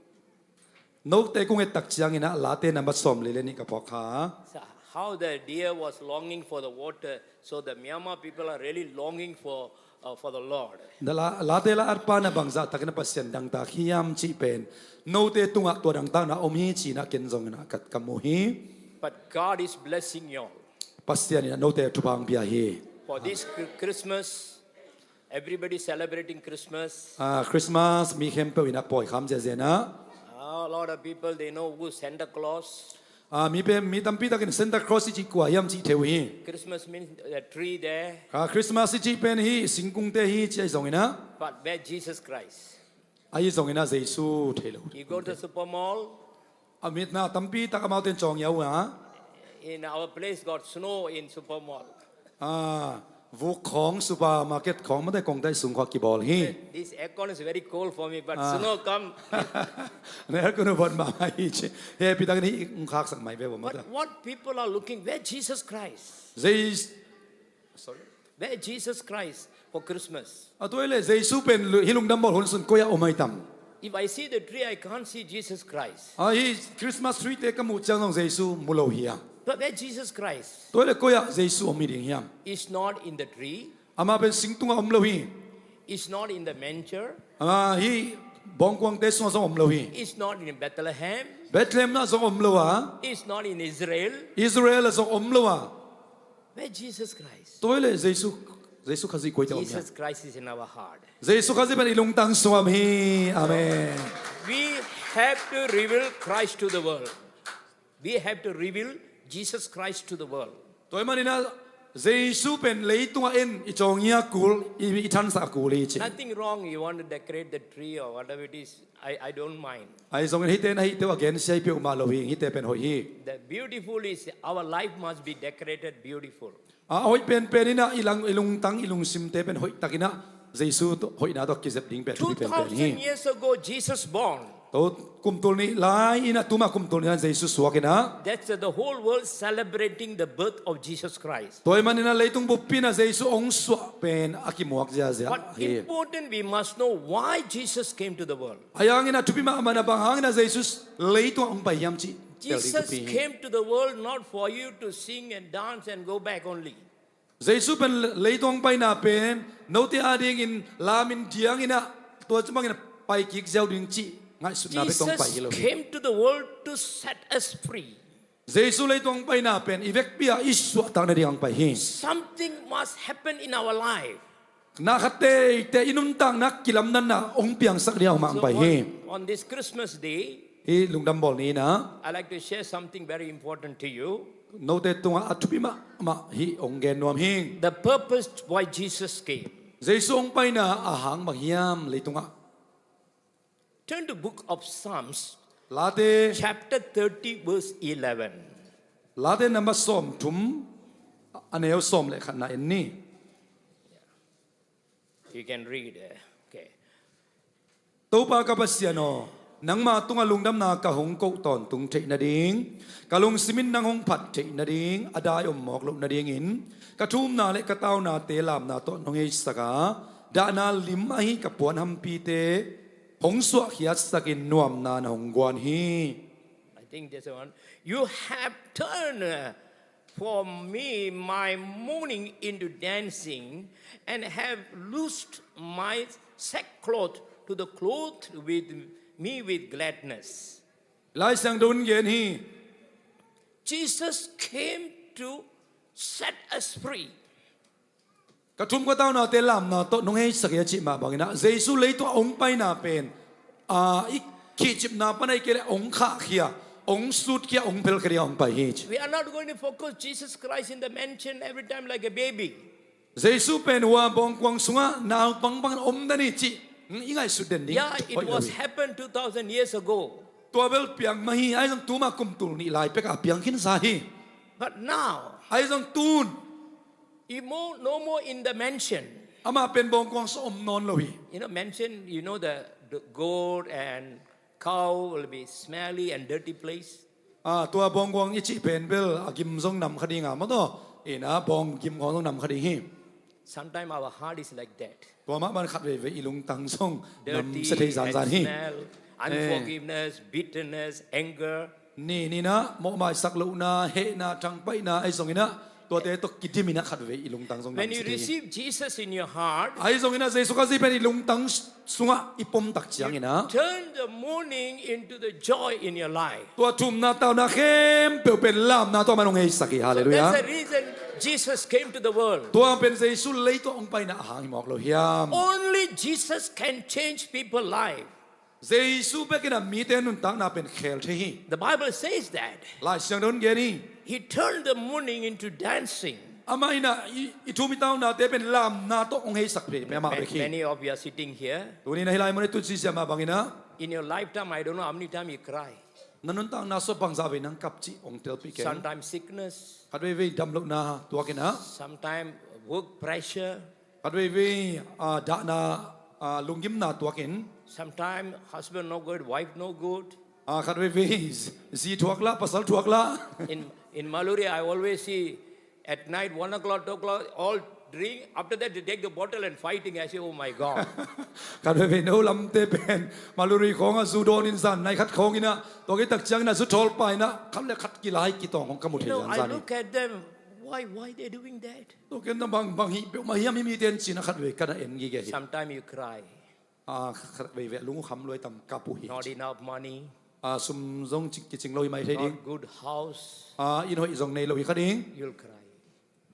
Note kong et tak ciangin ah, Late number sawmli le nih ka phuak kha. So how the deer was longing for the water, so the Myanmar people are really longing for, uh, for the Lord. Na La-, Late la-at pa in ah bangzah takin ah Pasian dangtak hiam cih pen, note tungah tua dangtakna om hi ci-in ah ken zongin ah ka, ka mu hi. But God is blessing you all. Pasian in ah note thupha hong pia hi. For this Chri- Christmas, everybody celebrating Christmas. Ah, Christmas mi khempeuh in ah pawi kham ziahziah in ah. Ah, a lot of people, they know who Santa Claus. Ah, mi pen, mi tampi takin Santa Claus i cih kua hiam cih thei uh hi. Christmas means a tree there. Ah, Christmas i cih pen hih singkungte hi ci ahi zongin ah. But where Jesus Christ? Ahi zongin ah Jesu thei lo. You go to the super mall. A mitna tampi tak amaute in cawng ia uh a. In our place got snow in super mall. Ah, vuk khawng, supermarket khawng, mate kongtai sung khawng kibawl hi. This aircon is very cold for me, but snow come. Na aircon uh vot mahmah hi ci. He pi takin hih hong khaksak mai ve vo mate. But what people are looking, where Jesus Christ? Jesu, sorry. Where Jesus Christ for Christmas? A tua hi leh Jesu pen lu-, hih lungdam bawl hun sung koi-ah om ahi tam? If I see the tree, I can't see Jesus Christ. Ah, hih Christmas tree-te ka muh ciang zong Jesu mu lo hi a. But where Jesus Christ? Tua hi leh koi-ah Jesu om hi ding hiam? Is not in the tree. Amah pen sing tungah om lo hi. Is not in the manger. Amah hih bawngkuangte sungah zong om lo hi. Is not in Bethlehem. Bethlehem ah zong om lo a. Is not in Israel. Israel ah zong om lo a. Where Jesus Christ? Tua hi leh Jesu, Jesu Khazih koi-ah om hiam? Jesus Christ is in our heart. Jesu Khazih pen i lungtang sungah om hi. Amen. We have to reveal Christ to the world. We have to reveal Jesus Christ to the world. Tua ahih manin ah Jesu pen leitungah en i cawng ia kul, i, i thansak kul hi ci. Nothing wrong. You want to decorate the tree or whatever it is. I, I don't mind. Ahi zongin hihte in ah hihte uh a gensia hi peuhmah lo hi, hihte pen hoih hi. The beautiful is our life must be decorated beautiful. A hoih penpen in ah i lang, i lungtang, i lungsimte pen hoihtakin ah Jesu tawh, hoihna tawh kizep ding pen thupi penpen hi. Two thousand years ago, Jesus born. Tua kum tul nih lai in ah, tuma kum tul nih lai in Jesu suak in ah. That's the whole world celebrating the birth of Jesus Christ. Tua ahih manin ah leitung buppi in ah Jesu hong suah pen a kimuak ziahziah hi. But important, we must know why Jesus came to the world. Ahi hangin ah thupi mahmah in ah bang hangin ah Jesu leitung ah hong pai hiam cih tel ding thupi hi. Jesus came to the world not for you to sing and dance and go back only. Jesu pen le-, leitung hong paina pen note adingin lamin diangin ah tua ci bangin ah pai kik ziau ding cih ngaihsutna bek tawh hong pai hi lo hi. Jesus came to the world to set us free. Jesu leitung hong paina pen i vekpi-a i suahtakna ding hong pai hi. Something must happen in our life. Na khat teitei i nuntakna kilamdanna hong piangsak ding hong pai hi. So on, on this Christmas day, hih lungdam bawl ni-in ah, I like to share something very important to you. Note tungah a thupi mahmah hih hong gen nuam hi. The purpose why Jesus came. Jesu hong paina a hang bang hiam leitungah? Turn to book of Psalms, Late, chapter thirty, verse eleven. Late number sawmthum, a neu sawm le khatna en ni. You can read, eh, okay. Topa ka Pasian aw, nangma tungah lungdamna ka hong koh tawntung theih nading, ka lungsim in nang hong phat theih nading, a dai om mawk loh nadingin ka thumna le ka taunate lamna tawh nong heisak a, dahna lim ahi ka puanhampite hong suahkhiatsakin nuamna na hong guan hi. I think this one. You have turned, uh, for me my mourning into dancing, and have loosed my sackcloth to the clothe with me with gladness. Lai Siangtho in gen hi. Jesus came to set us free. Ka thum ka taunate lamna tawh nong heisak hi a cih mah bangin ah, Jesu leitung a hong paina pen, a, i khihcipna pan ahih kei leh hong khahkhia, hong sutkhia, hong phelkhia dingah hong pai hi ci. We are not going to focus Jesus Christ in the mansion every time like a baby. Jesu pen hua bawngkuang sungah naupang bangin om den hi cih i ngaihsut den ding hoih lo hi. Yeah, it was happened two thousand years ago. Tua bel piang mah hi, ahi zong tu mah kum tul nih lai pekah a piang khinsa hi. But now, ahi zong tun, he mo-, no more in the mansion. Amah pen bawngkuang sungah om nawn lo hi. You know, mansion, you know, the, the goat and cow will be smelly and dirty place. Ah, tua bawngkuang i cih pen bel a gim zong nam kha ding a, maw taw. Ina bawng gim khawng zong nam kha ding hi. Sometimes our heart is like that. Tua mah bang khat veivei i lungtang zong nam sia thei zanzan hi. Dirty and smell, eh, unforgiveness, bitterness, anger. Ni, ni na, mawhmaisak lohna, hehna, thangpaihna, ahi zongin ah, tuate tawh kidim in ah khat vei i lungtang zong nam sia thei hi. When you receive Jesus in your heart, ahi zongin ah Jesu Khazih pen i lungtang sungah i pom tak ciangin ah, you turn the mourning into the joy in your life. Tua thumna tauna khempeuh pen lamna tawh man hong heisak hi. Halleluiah. So that's the reason Jesus came to the world. Tua pen Jesu leitungah hong paina a hang hi mawk lo hiam? Only Jesus can change people's life. Jesu bekin ah mite nuntakna pen khel thei hi. The Bible says that. Lai Siangtho in gen hi. He turned the mourning into dancing. Amah in ah i, i thum i taunate pen lamna tawh hong heisak phei, mah bek hi. Many of you are sitting here. Tuni in ah hih lai mun ah i tun sisia mah bangin ah, in your lifetime, I don't know how many times you cry. Na nuntakna sungah bangzah vei nang kap cih hong telpih keng. Sometimes sickness. Khat veivei damlohna tuakin ah. Sometimes work pressure. Khat veivei, ah, dahna, ah, lunggimna tuakin. Sometimes husband no good, wife no good. Ah, khat veivei zi thuak lah, pasal thuak lah. In, in Maluri, I always see at night, one o'clock, two o'clock, all drink. After that, they take the bottle and fighting. I say, "Oh my God." Khat veivei no lamte pen Maluri khawngah zu dawn in zan nai khat khawngin ah, tua khit tak ciangin ah zu thawl paina khat le khat kilai kitawng hong ka mu thei zanzan hi. You know, I look at them, why, why they doing that? Tua ken na bang, bang hih peuhmah hiam hih mite in ci-in ah khat vei ka na en gige hi. Sometimes you cry. Ah, khat veivei a lung uh kham lua tam kap uh hi. Not enough money. Ah, sum zong cing, kicing lo hi mai thei ding. Not good house. Ah, inn hoih zong nei lo hi kha ding. You'll cry.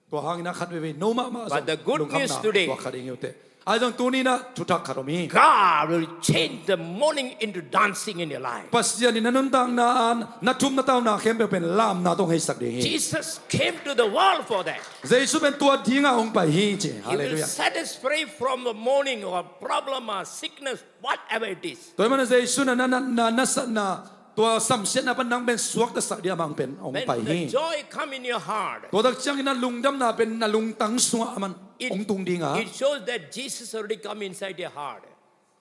Tua hangin ah khat veivei no mahmah zong lungkhamna tuak kha ding hi uh teh. But the good news today, ahi zong tuni in ah thuthak khat om hi. God will change the mourning into dancing in your life. Pasian in na nuntakna ah na thum na tauna khempeuh pen lamna tawh hong heisak ding hi. Jesus came to the world for that. Jesu pen tua dingah hong pai hi ci. He will set us free from the mourning or problem or sickness, whatever it is. Tua ahih manin Jesu in ah na, na, na, na satna, tua samsiatna pan nang pen suaktasak dingah amah pen hong pai hi. When the joy come in your heart, tua tak ciangin ah lungdamna pen na lungtang sungah amah hong tung ding a, it shows that Jesus already come inside your heart.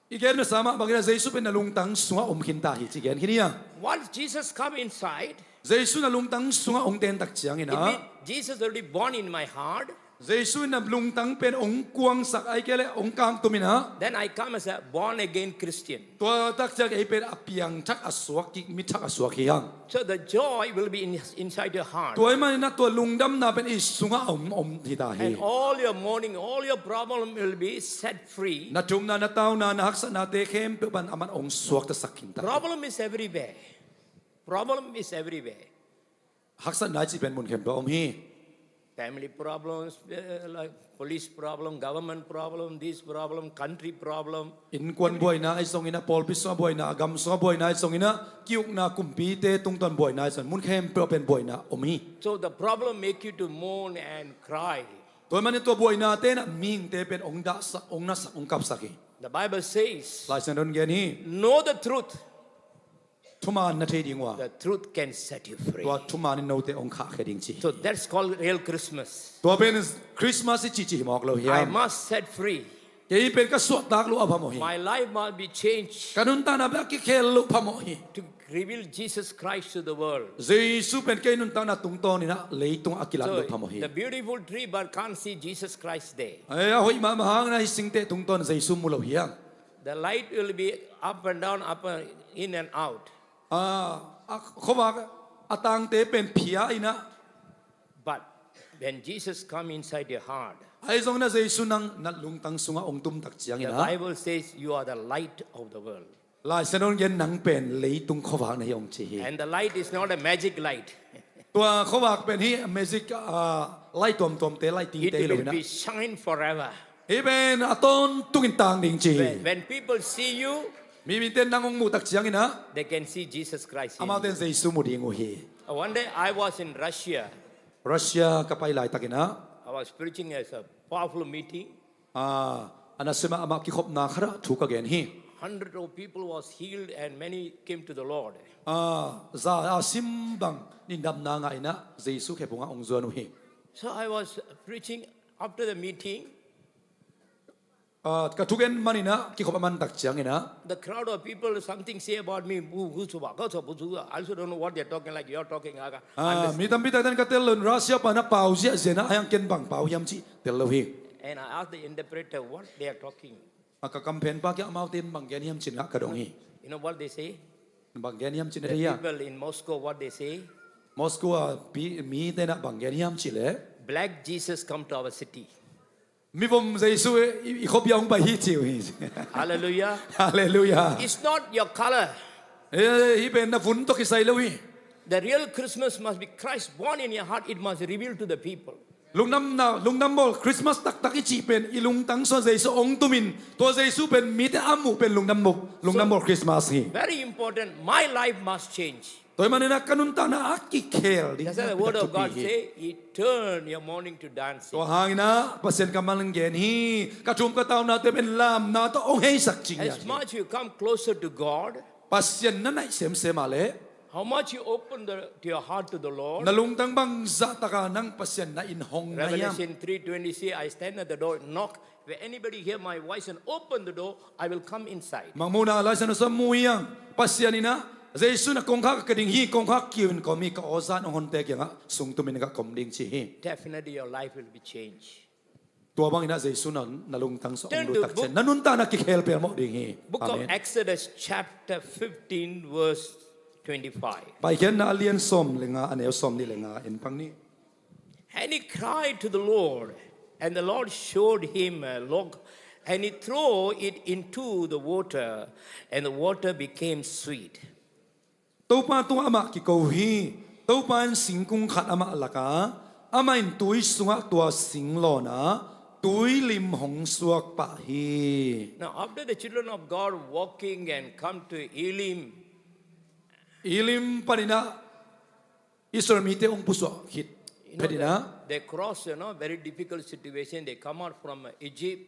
I gen masa mah bangin ah Jesu pen na lungtang sungah om khinta hi ci gen khin hi a. Once Jesus come inside, Jesu na lungtang sungah hong ten tak ciangin ah, it means Jesus already born in my heart. Jesu in na lungtang pen hong kuangsak, ahih kei leh hong kangtum in ah. Then I come as a born again Christian. Tua tak ciang ei pen a piangthak a suak kik, mi thak a suak hi hang. So the joy will be in, inside your heart. Tua ahih manin ah tua lungdamna pen i sungah om, om hi ta hi. And all your mourning, all your problem will be set free. Na thumna, na tauna, na haksatnate khempeuh pen amah hong suaktasak khinta hi. Problem is everywhere. Problem is everywhere. Haksatna i cih pen mun khempeuh ah om hi. Family problems, eh, like police problem, government problem, this problem, country problem. Innkuan buaina ahi zongin ah, pawlpi sungah buaina, a gam sungah buaina ahi zongin ah, ki-ukna kumpite tungtawn buaina ahi zongin, mun khempeuh ah pen buaina om hi. So the problem make you to mourn and cry. Tua ahih manin tua buainate in ah mihingte pen hong dahsak, hong nasak, hong kapsak hi. The Bible says, Lai Siangtho in gen hi. Know the truth. Thuman na thei ding uh a, the truth can set you free. Tua thuman in note hong khahkhia ding ci hi. So that's called real Christmas. Tua pen Christmas i cih cih hi mawk lo hiam? I must set free. Kei pen ka suahtak loh a phamawh hi. My life must be changed. Ka nuntakna pen a kikhel loh phamawh hi. To reveal Jesus Christ to the world. Jesu pen kei nuntakna tungtawn in ah leitungah a kilat loh phamawh hi. So the beautiful tree but can't see Jesus Christ there. Eh, a hoih mahmah hangin ah hih singteh tungtawn Jesu mu lo hiam? The light will be up and down, up and in and out. Ah, a khuavak a tangte pen phia in ah. But when Jesus come inside your heart, ahi zongin ah Jesu nang na lungtang sungah hong tum tak ciangin ah, the Bible says you are the light of the world. Lai Siangtho in gen nang pen leitung khuavak na hi hong ci hi. And the light is not a magic light. Tua khuavak pen hih magic, ah, light tuamtuamte, light tingte hi lo hi in ah. It will be shine forever. Hih pen a tawntungin tang ding ci hi. When, when people see you, Mi mite nang hong muh tak ciangin ah, they can see Jesus Christ in amaute in you. Jesu mu ding uh hi. Uh, one day I was in Russia. Russia ka pai laitak in ah, I was preaching as a powerful meeting. Ah, a nasem ah amah kikhopna khat ah thu ka gen hi. Hundred of people was healed and many came to the Lord. Ah, za a sim bang nindamna ngah in ah Jesu khephung ah hong zuan uh hi. So I was preaching after the meeting. Ah, ka thugen man in ah, kikhop a man tak ciangin ah, the crowd of people, something say about me, bu-, bu-, su-, ba-, ka su-, bu-, su-, I also don't know what they're talking, like you're talking, I can't understand. Ah, mi tampi tak ten ka tel lo in, Russia pan a pau ziahziah in ah, a hiang ken bang pau hiam cih tel lo hi. And I asked the interpreter what they are talking. Ah, ka kamphenpa kiang amaute in bang gen hiam cih in ah ka dong hi. You know what they say? Bang gen hiam cih in ah, the people in Moscow, what they say? Moscow a pi-, mite in ah bang gen hiam cih leh, "Black Jesus come to our city." Mivom Jesu i, i khuapi ah hong pai hi ci uh hi. Hallelujah. Hallelujah. It's not your color. Eh, hih pen na vun tawh kisai lo hi. The real Christmas must be Christ born in your heart. It must reveal to the people. Lungdamna, lungdam bawl Christmas taktak i cih pen i lungtang sungah Jesu hong tum in, tua Jesu pen mite a muh pen lungdam bawl, lungdam bawl Christmas hi. Very important. My life must change. Tua ahih manin ah ka nuntakna a kikhel ding hi. That's why the word of God say, "He turn your mourning to dancing." Tua hangin ah Pasian kammal in gen hi, ka thum ka taunate pen lamna tawh hong heisak cing hi. As much you come closer to God, Pasian na naih semsem a leh, how much you open the, to your heart to the Lord, na lungtang bangzah tak a nang Pasian na in hong na hiam. Revelation three twenty say, "I stand at the door and knock. If anybody hear my voice and open the door, I will come inside." Mangmuhna Lai Siangtho sung mu hi hang, Pasian in ah, Jesu in ah kongkhak ah ka ding hi, kongkhak kiu in ka om hi, ka aw za in hong honte kiangah sung tum in ka om ding ci hi. Definitely your life will be changed. Tua bangin ah Jesu na, na lungtang sungah hong lut tak ciang, na nuntakna kikhel pelmawh ding hi. Amen. Book of Exodus chapter fifteen verse twenty-five. Paikhiatna a lian sawm le nga, a neu sawm nih le nga en pak ni. And he cried to the Lord, and the Lord showed him a log, and he threw it into the water, and the water became sweet. Topa tungah amah kiko hi. Topa in singkung khat amah lak a, amah in tui sungah tua sing lawn a, tui lim hong suak pah hi. Now, after the children of God walking and come to Elim, Elim panin ah Israel mite hong pusuah khit phetin ah, they cross, you know, very difficult situation. They come out from Egypt.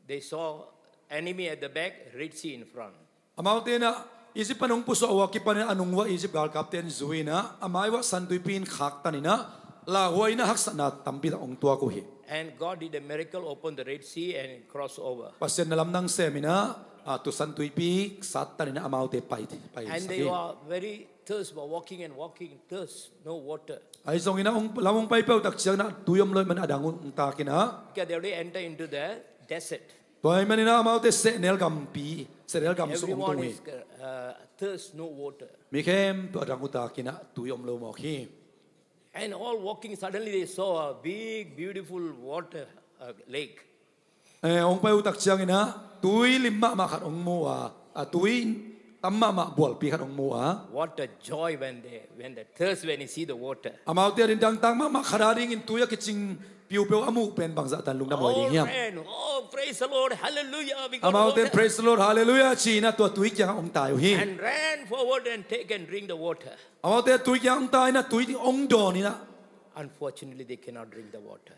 They saw enemy at the back, Red Sea in front. Amaute in ah Egypt pan hong pusuah uh a kipanin a nung uah Egypt galkapte in zui in ah, a mai uah San Tuipi in khaktan in ah, lauhuai in ah haksatna tampi tak hong tuak uh hi. And God did a miracle, opened the Red Sea and cross over. Pasian in na lamdang sem in ah, a, tua San Tuipi sattan in ah amaute pai, pai sak hi. And they were very thirst, were walking and walking, thirst, no water. Ahi zongin ah hong, lam hong pai peuh tak ciangin ah tui om lo ahih manin a dang uh hong tak in ah. Because they already enter into the desert. Tua ahih manin ah amaute sehnel gampi, sehnel gam sung hong tung hi. Everyone is, uh, thirst, no water. Mi khempeuh a dang uh tak in ah tui om lo mawk hi. And all walking, suddenly they saw a big, beautiful water, uh, lake. Eh, hong pai uh tak ciangin ah tui lim mahmah khat hong mu a, a, tui tam mahmah bualpi khat hong mu a. What a joy when they, when the thirst, when you see the water. Amaute ading dangtak mahmah khat adingin tui a kicing piupeu a muh pen bangzah tan lungdam huai ding hiam. All ran, "Oh, praise the Lord, hallelujah, we got water." Amaute in, "Praise the Lord, hallelujah," ci in ah tua tui kiangah hong tai uh hi. And ran forward and take and drink the water. Amaute tui kiangah hong tai in ah tui hong dawn in ah. Unfortunately, they cannot drink the water.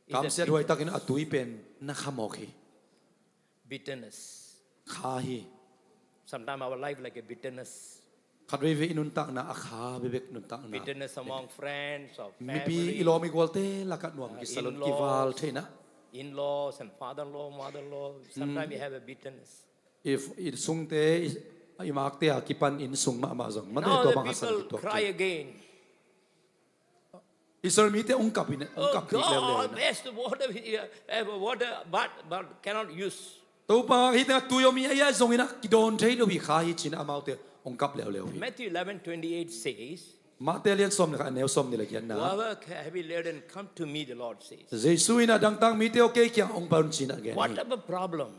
Kamsiat huai takin a tui pen na kha mawk hi. Bitterness. Kha hi. Sometimes our life like a bitterness. Khat veivei i nuntakna a kha bekbek nuntakna. Bitterness among friends or family. Mipi i lawm i gualte lakah nuam kisa lo in, kival thei in ah. In-laws and father-in-law, mother-in-law. Sometimes we have a bitterness. If i sungte, i, i makte a kipan inn sung mahmah zong, man e, tua bang hasan kituak. Now the people cry again. Israel mite hong kap in, hong kap kik leuleu in ah. "Oh God, where's the water? We have water, but, but cannot use." Topa, hih tengah tui om hi, ahi zongin ah kidawn thei lo hi, kha hi ci in ah amaute hong kap leuleu hi. Matthew eleven twenty-eight says, Matthai lian sawm le khat, a neu sawmnih le giatna. "Whoever is heavy laden, come to me," the Lord says. Jesu in ah, "Dangtak mite aw, kei kiangah hong pai un," ci in ah gen hi. Whatever problem,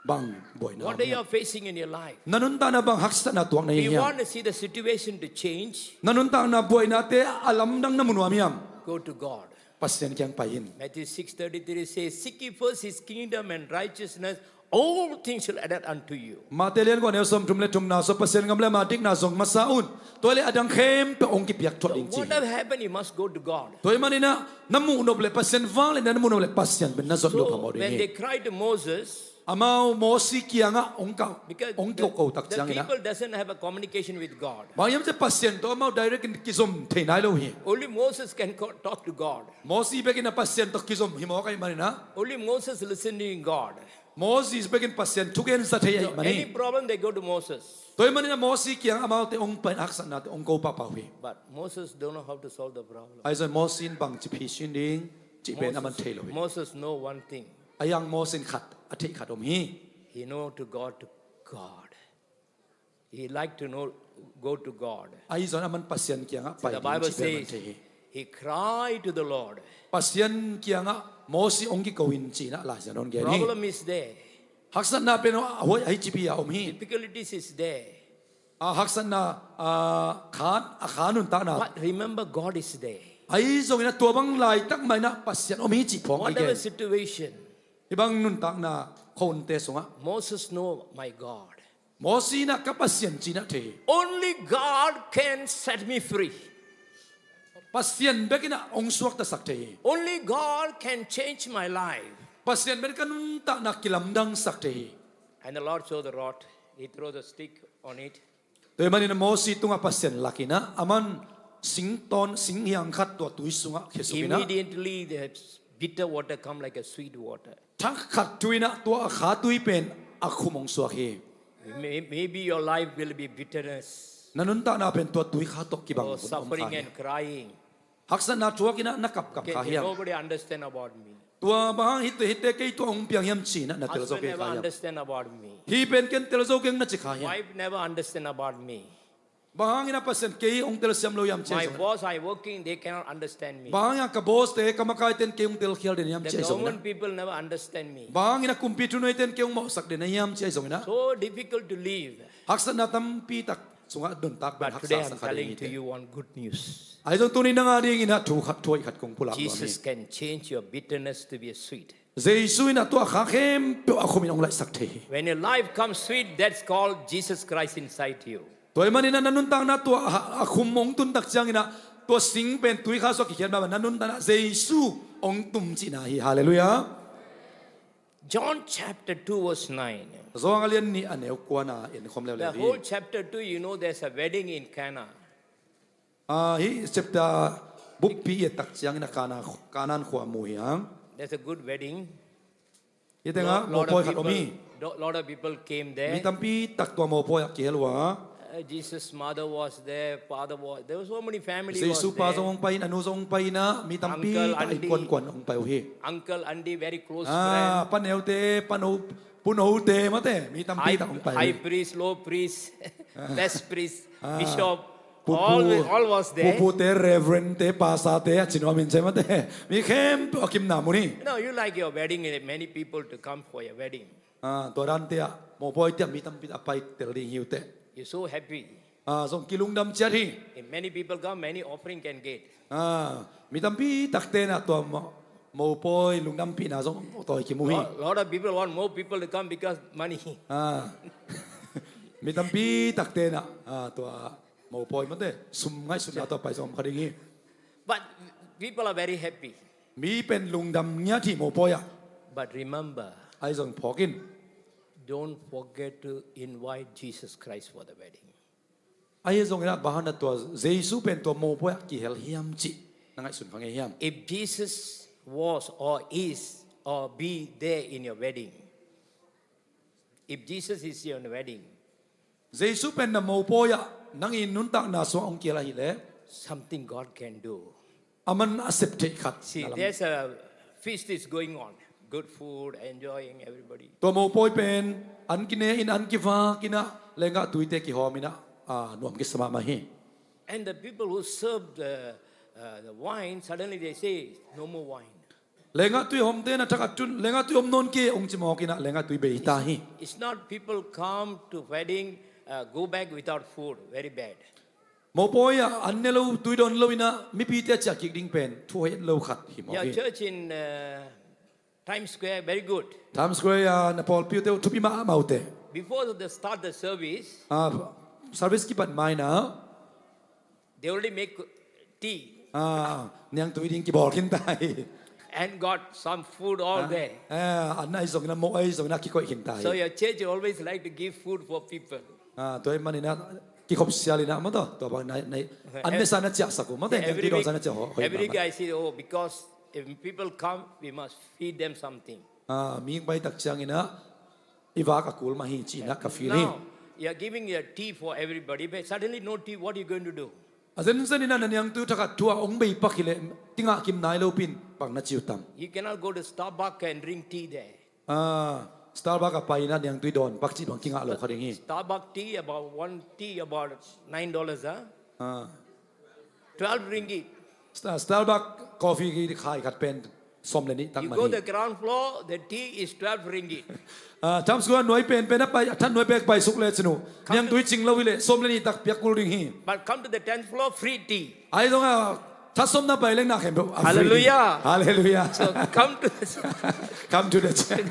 Bang buaina, what are you facing in your life? Na nuntakna bang haksatna tuak na hi hiam? If you want to see the situation to change, na nuntakna buainate a lamdang na mu nuam hiam? Go to God. Pasian kiang pai in. Matthew six thirty-three says, "Seek ye first his kingdom and righteousness, All things shall added unto you. Mate lian kua neu sawmthum le thumna, so Pasian gam le ama dikna zong masa un. Tua le a dang khempeuh hong kipiak thuah ding ci. Whatever happen, you must go to God. Tua ahih maninah na muh nop le Pasian vang le na muh nop le Pasian pen na zon nop hamawh ding hi. So when they cried to Moses, amau Mosi kiangah hong kau, hong kiko tak cianginah, the people doesn't have a communication with God. Bang hiam cih Pasian tawh amau direct in kizom thei nai lo hi. Only Moses can talk to God. Mosi bekin a Pasian tawh kizom hi mawk ahih maninah. Only Moses listening God. Mosi bekin Pasian thugen za thei ahih manin. So any problem, they go to Moses. Tua ahih maninah Mosi kiang amaute hong pai, haksatnate hong ko pahpah uh hi. But Moses don't know how to solve the problem. Ahi zong Mosi in bangci phi sin ding cih pen aman thei lo hi. Moses know one thing. Ahi zong Mosi in khat a theih khat om hi. He know to God, to God. He like to know, go to God. Ahi zong aman Pasian kiangah pai ding cih pen aman thei hi. So the Bible says, he cried to the Lord. Pasian kiangah Mosi hong kiko in cinah Lai Siangtho in gen hi. Problem is there. Haksatna pen a huai ahi cipi a om hi. Difficulties is there. A haksatna, a khan, a khan nuntakna. But remember, God is there. Ahi zonginah tua bang laitak mah inah Pasian om hi cih phawng ahi gen. Whatever situation. Hih bang nuntakna khonte sungah. Moses know, my God. Mosi inah ka Pasian cinah thei hi. Only God can set me free. Pasian bekinah hong suaktasak thei hi. Only God can change my life. Pasian bekin ka nuntakna kilamdangsak thei hi. And the Lord show the rod. He throw the stick on it. Tua ahih maninah Mosi tungah Pasian lakinah aman singtawn, singhiang khat tua tui sungah khiasuk inah. Immediately the bitter water come like a sweet water. Thak khat thu inah tua a kha tui pen a khum hong suak hi. May-, maybe your life will be bitterness. Na nuntakna pen tua tui kha tawh kibang hun om kha hi. Oh, suffering and crying. Haksatna thuak inah na kapkap kha hiam? Nobody understand about me. Tua bang hang hihte, hihte kei tua hong piang hiam cinah na tel zo kei kha hiam? Husband never understand about me. Hih pen ken tel zo keng na ci kha hiam? Wife never understand about me. Bang hangin a Pasian kei hong telsiam lo hiam ci ahi zongin ah. My boss, I working, they cannot understand me. Bang hangin a ka boss te, ka makaite in kei hong telkhial den hiam ci ahi zongin ah. The government people never understand me. Bang hangin a kumpi thuneite in kei hong mawhsak den hiam ci ahi zongin ah. So difficult to live. Haksatna tampi tak sungah nuntak pen haksa sa kha ding hi teh. But today I'm telling to you one good news. Ahi zong tuni nang a dingin ah thu khat, thu hoih khat kong pulak nuam hi. Jesus can change your bitterness to be a sweet. Jesu in ah tua kha khempeuh a khum in hong laihsak thei hi. When your life comes sweet, that's called Jesus Christ inside you. Tua ahih manin ah na nuntakna tua a, a khum hong tun tak ciangin ah tua sing pen tui kha sungah kikhiat mah bangin na nuntakna Jesu hong tum cihna hi. Halleluiah. John chapter two verse nine. Johan a lian nih a neu kuana en khawm leuleu hi. The whole chapter two, you know, there's a wedding in Cana. Ah, hih chapter buppi i et tak ciangin a Kana, Kanaan khua mu hi hang. There's a good wedding. Hih tengah mopawi khat om hi. Lot of people, lot of people came there. Mi tampi tak tua mopawi ah kihel uh a. Uh, Jesus' mother was there, father was, there were so many families was there. Jesu pa zong hong pai in, a nu zong hong pai in ah, mi tampi tak innkuankuan hong pai uh hi. Uncle, auntie, very close friend. Ah, pa neute, pa no, pu note mate, mi tampi tak hong pai uh hi. High priest, low priest, best priest, bishop. All, all was there. Pupute, reverend te, pastor te, a ci nuam in ci mate. Mi khempeuh a kimna mun hi. No, you like your wedding, many people to come for your wedding. Ah, tua dan te ah, mopawi te ah mi tampi a pai tel ding hi uh teh. You so happy. Ah, zong kilungdam ciat hi. If many people come, many offering can get. Ah, mi tampi takte in ah tua mo, mopawi lungdampihna zong tawi kimu hi. Lot, lot of people want more people to come because money. Ah. Mi tampi takte in ah, ah, tua mopawi mate, sum ngaihsutna tua pai zong om kha ding hi. But people are very happy. Mi pen lungdam ngiat hi mopawi ah. But remember, ahi zong phawk in. Don't forget to invite Jesus Christ for the wedding. Ahi zongin ah bang hang na tua Jesu pen tua mopawi ah kihel hiam cih na ngaihsun kha ngei hiam? If Jesus was or is or be there in your wedding, if Jesus is in your wedding, Jesu pen na mopawi ah nang i nuntakna sungah hong kihel ahih leh, something God can do. Aman a sep theih khat. See, there's a feast is going on. Good food, enjoying everybody. Tua mopawi pen an kine in, an kivak in ah, lenggah tuite kihawm in ah, ah, nuam kisa mahmah hi. And the people who serve the, uh, the wine, suddenly they say, "No more wine." Lenggah tui hawmte in ah thakhat tun, lenggah tui hawm nawn kei hong ci mawk in ah, lenggah tui bei ta hi. It's not people come to wedding, uh, go back without food. Very bad. Mopawi ah an ne lo, tui dawn lo in ah mipite a ciah kik ding pen thu hoih lo khat hi mawk hi. Yeah, church in, uh, Times Square, very good. Times Square, ah, na pawlpi uh te uh thupi mahmah uh teh. Before the start the service, ah, service kipat mai-in ah, they already make tea. Ah, niangtui ding kibawl khin ta hi. And got some food all there. Eh, an ahi zongin ah, moh ahi zongin ah kikoih khin ta hi. So your church always like to give food for people. Ah, tua ahih manin ah kikhop sialin ah maw, tua bang na, na, an mesa na ciahsak uh maw, every week, dawnsa na ciah, hoih, every week I say, "Oh, because if people come, we must feed them something." Ah, mi pai tak ciangin ah i vak a kul mah hi ci-in ah ka feel hi. Now, you are giving a tea for everybody, but suddenly no tea, what are you going to do? A zenzen in ah na niangtui thakhat thu-a hong bei pak hi leh, kingah kim nai lo pi-in bang na ci uh tam? You cannot go to Starbucks and drink tea there. Ah, Starbucks ah pai-in ah niangtui dawn pak cih bang kingah lo kha ding hi. Starbucks tea about one tea about nine dollars, huh? Ah. Twelve ringgit. Star-, Starbucks coffee ki khai khat pen sawm le nih tak man hi. You go the ground floor, the tea is twelve ringgit. Ah, Times Square nuai penpen a pai, a than nuai pek pai suk le cin uh, niangtui cing lo hi leh sawm le nih tak piak kul ding hi. But come to the tenth floor, free tea. Ahi zongin ah, tha sawmna pai leng na khempeuh a free. Hallelujah. Hallelujah. So come to the Come to the church.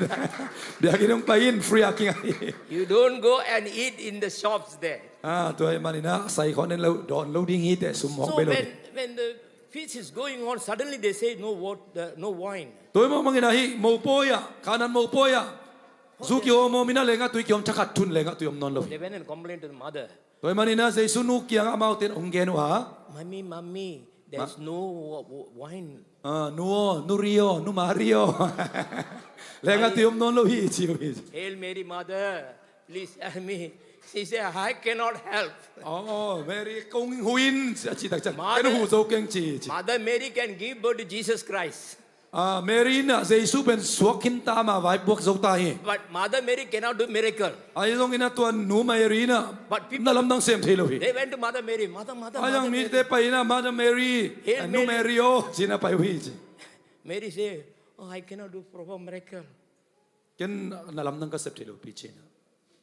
Biakinn hong pai in, free a kingah hi. You don't go and eat in the shops there. Ah, tua ahih manin ah sai khawng nen lo, dawn lo ding hi teh, sum hong bei lo ding. So when, when the feast is going on, suddenly they say, "No wat-, uh, no wine." Tua ahih manin ah hih mopawi ah, Kanaan mopawi ah, zu kihawm, mawh in ah leenggah tui kihawm, thakhat thun leenggah tui om nawn lo hi. They went and complained to the mother. Tua ahih manin ah Jesu nu kiangah amaute in hong gen uh a, "Mommy, mommy, there's no wa-, wa-, wine." Ah, nu aw, nu Ri aw, nu Mari aw. Leenggah tui om nawn lo hi, ci uh hi. "Hail Mary, Mother, please help me." She said, "I cannot help." Oh, Mary, kong hu in, a cih tak ciang, "Mother, ken hu zo keng," ci, ci. Mother Mary can give birth to Jesus Christ. Ah, Mary in ah Jesu pen suak khin ta, ama vai puak zo ta hi. But Mother Mary cannot do miracle. Ahi zongin ah tua nu Mary in ah na lamdang sem thei lo hi. They went to Mother Mary, "Mother, Mother, Mother Mary." Ahi zong mite pai in ah, "Mother Mary, eh, nu Mary aw," ci-in ah pai uh hi ci. Mary say, "Oh, I cannot do proper miracle." Ken na lamdang ka sep thei lo pi ci-in ah.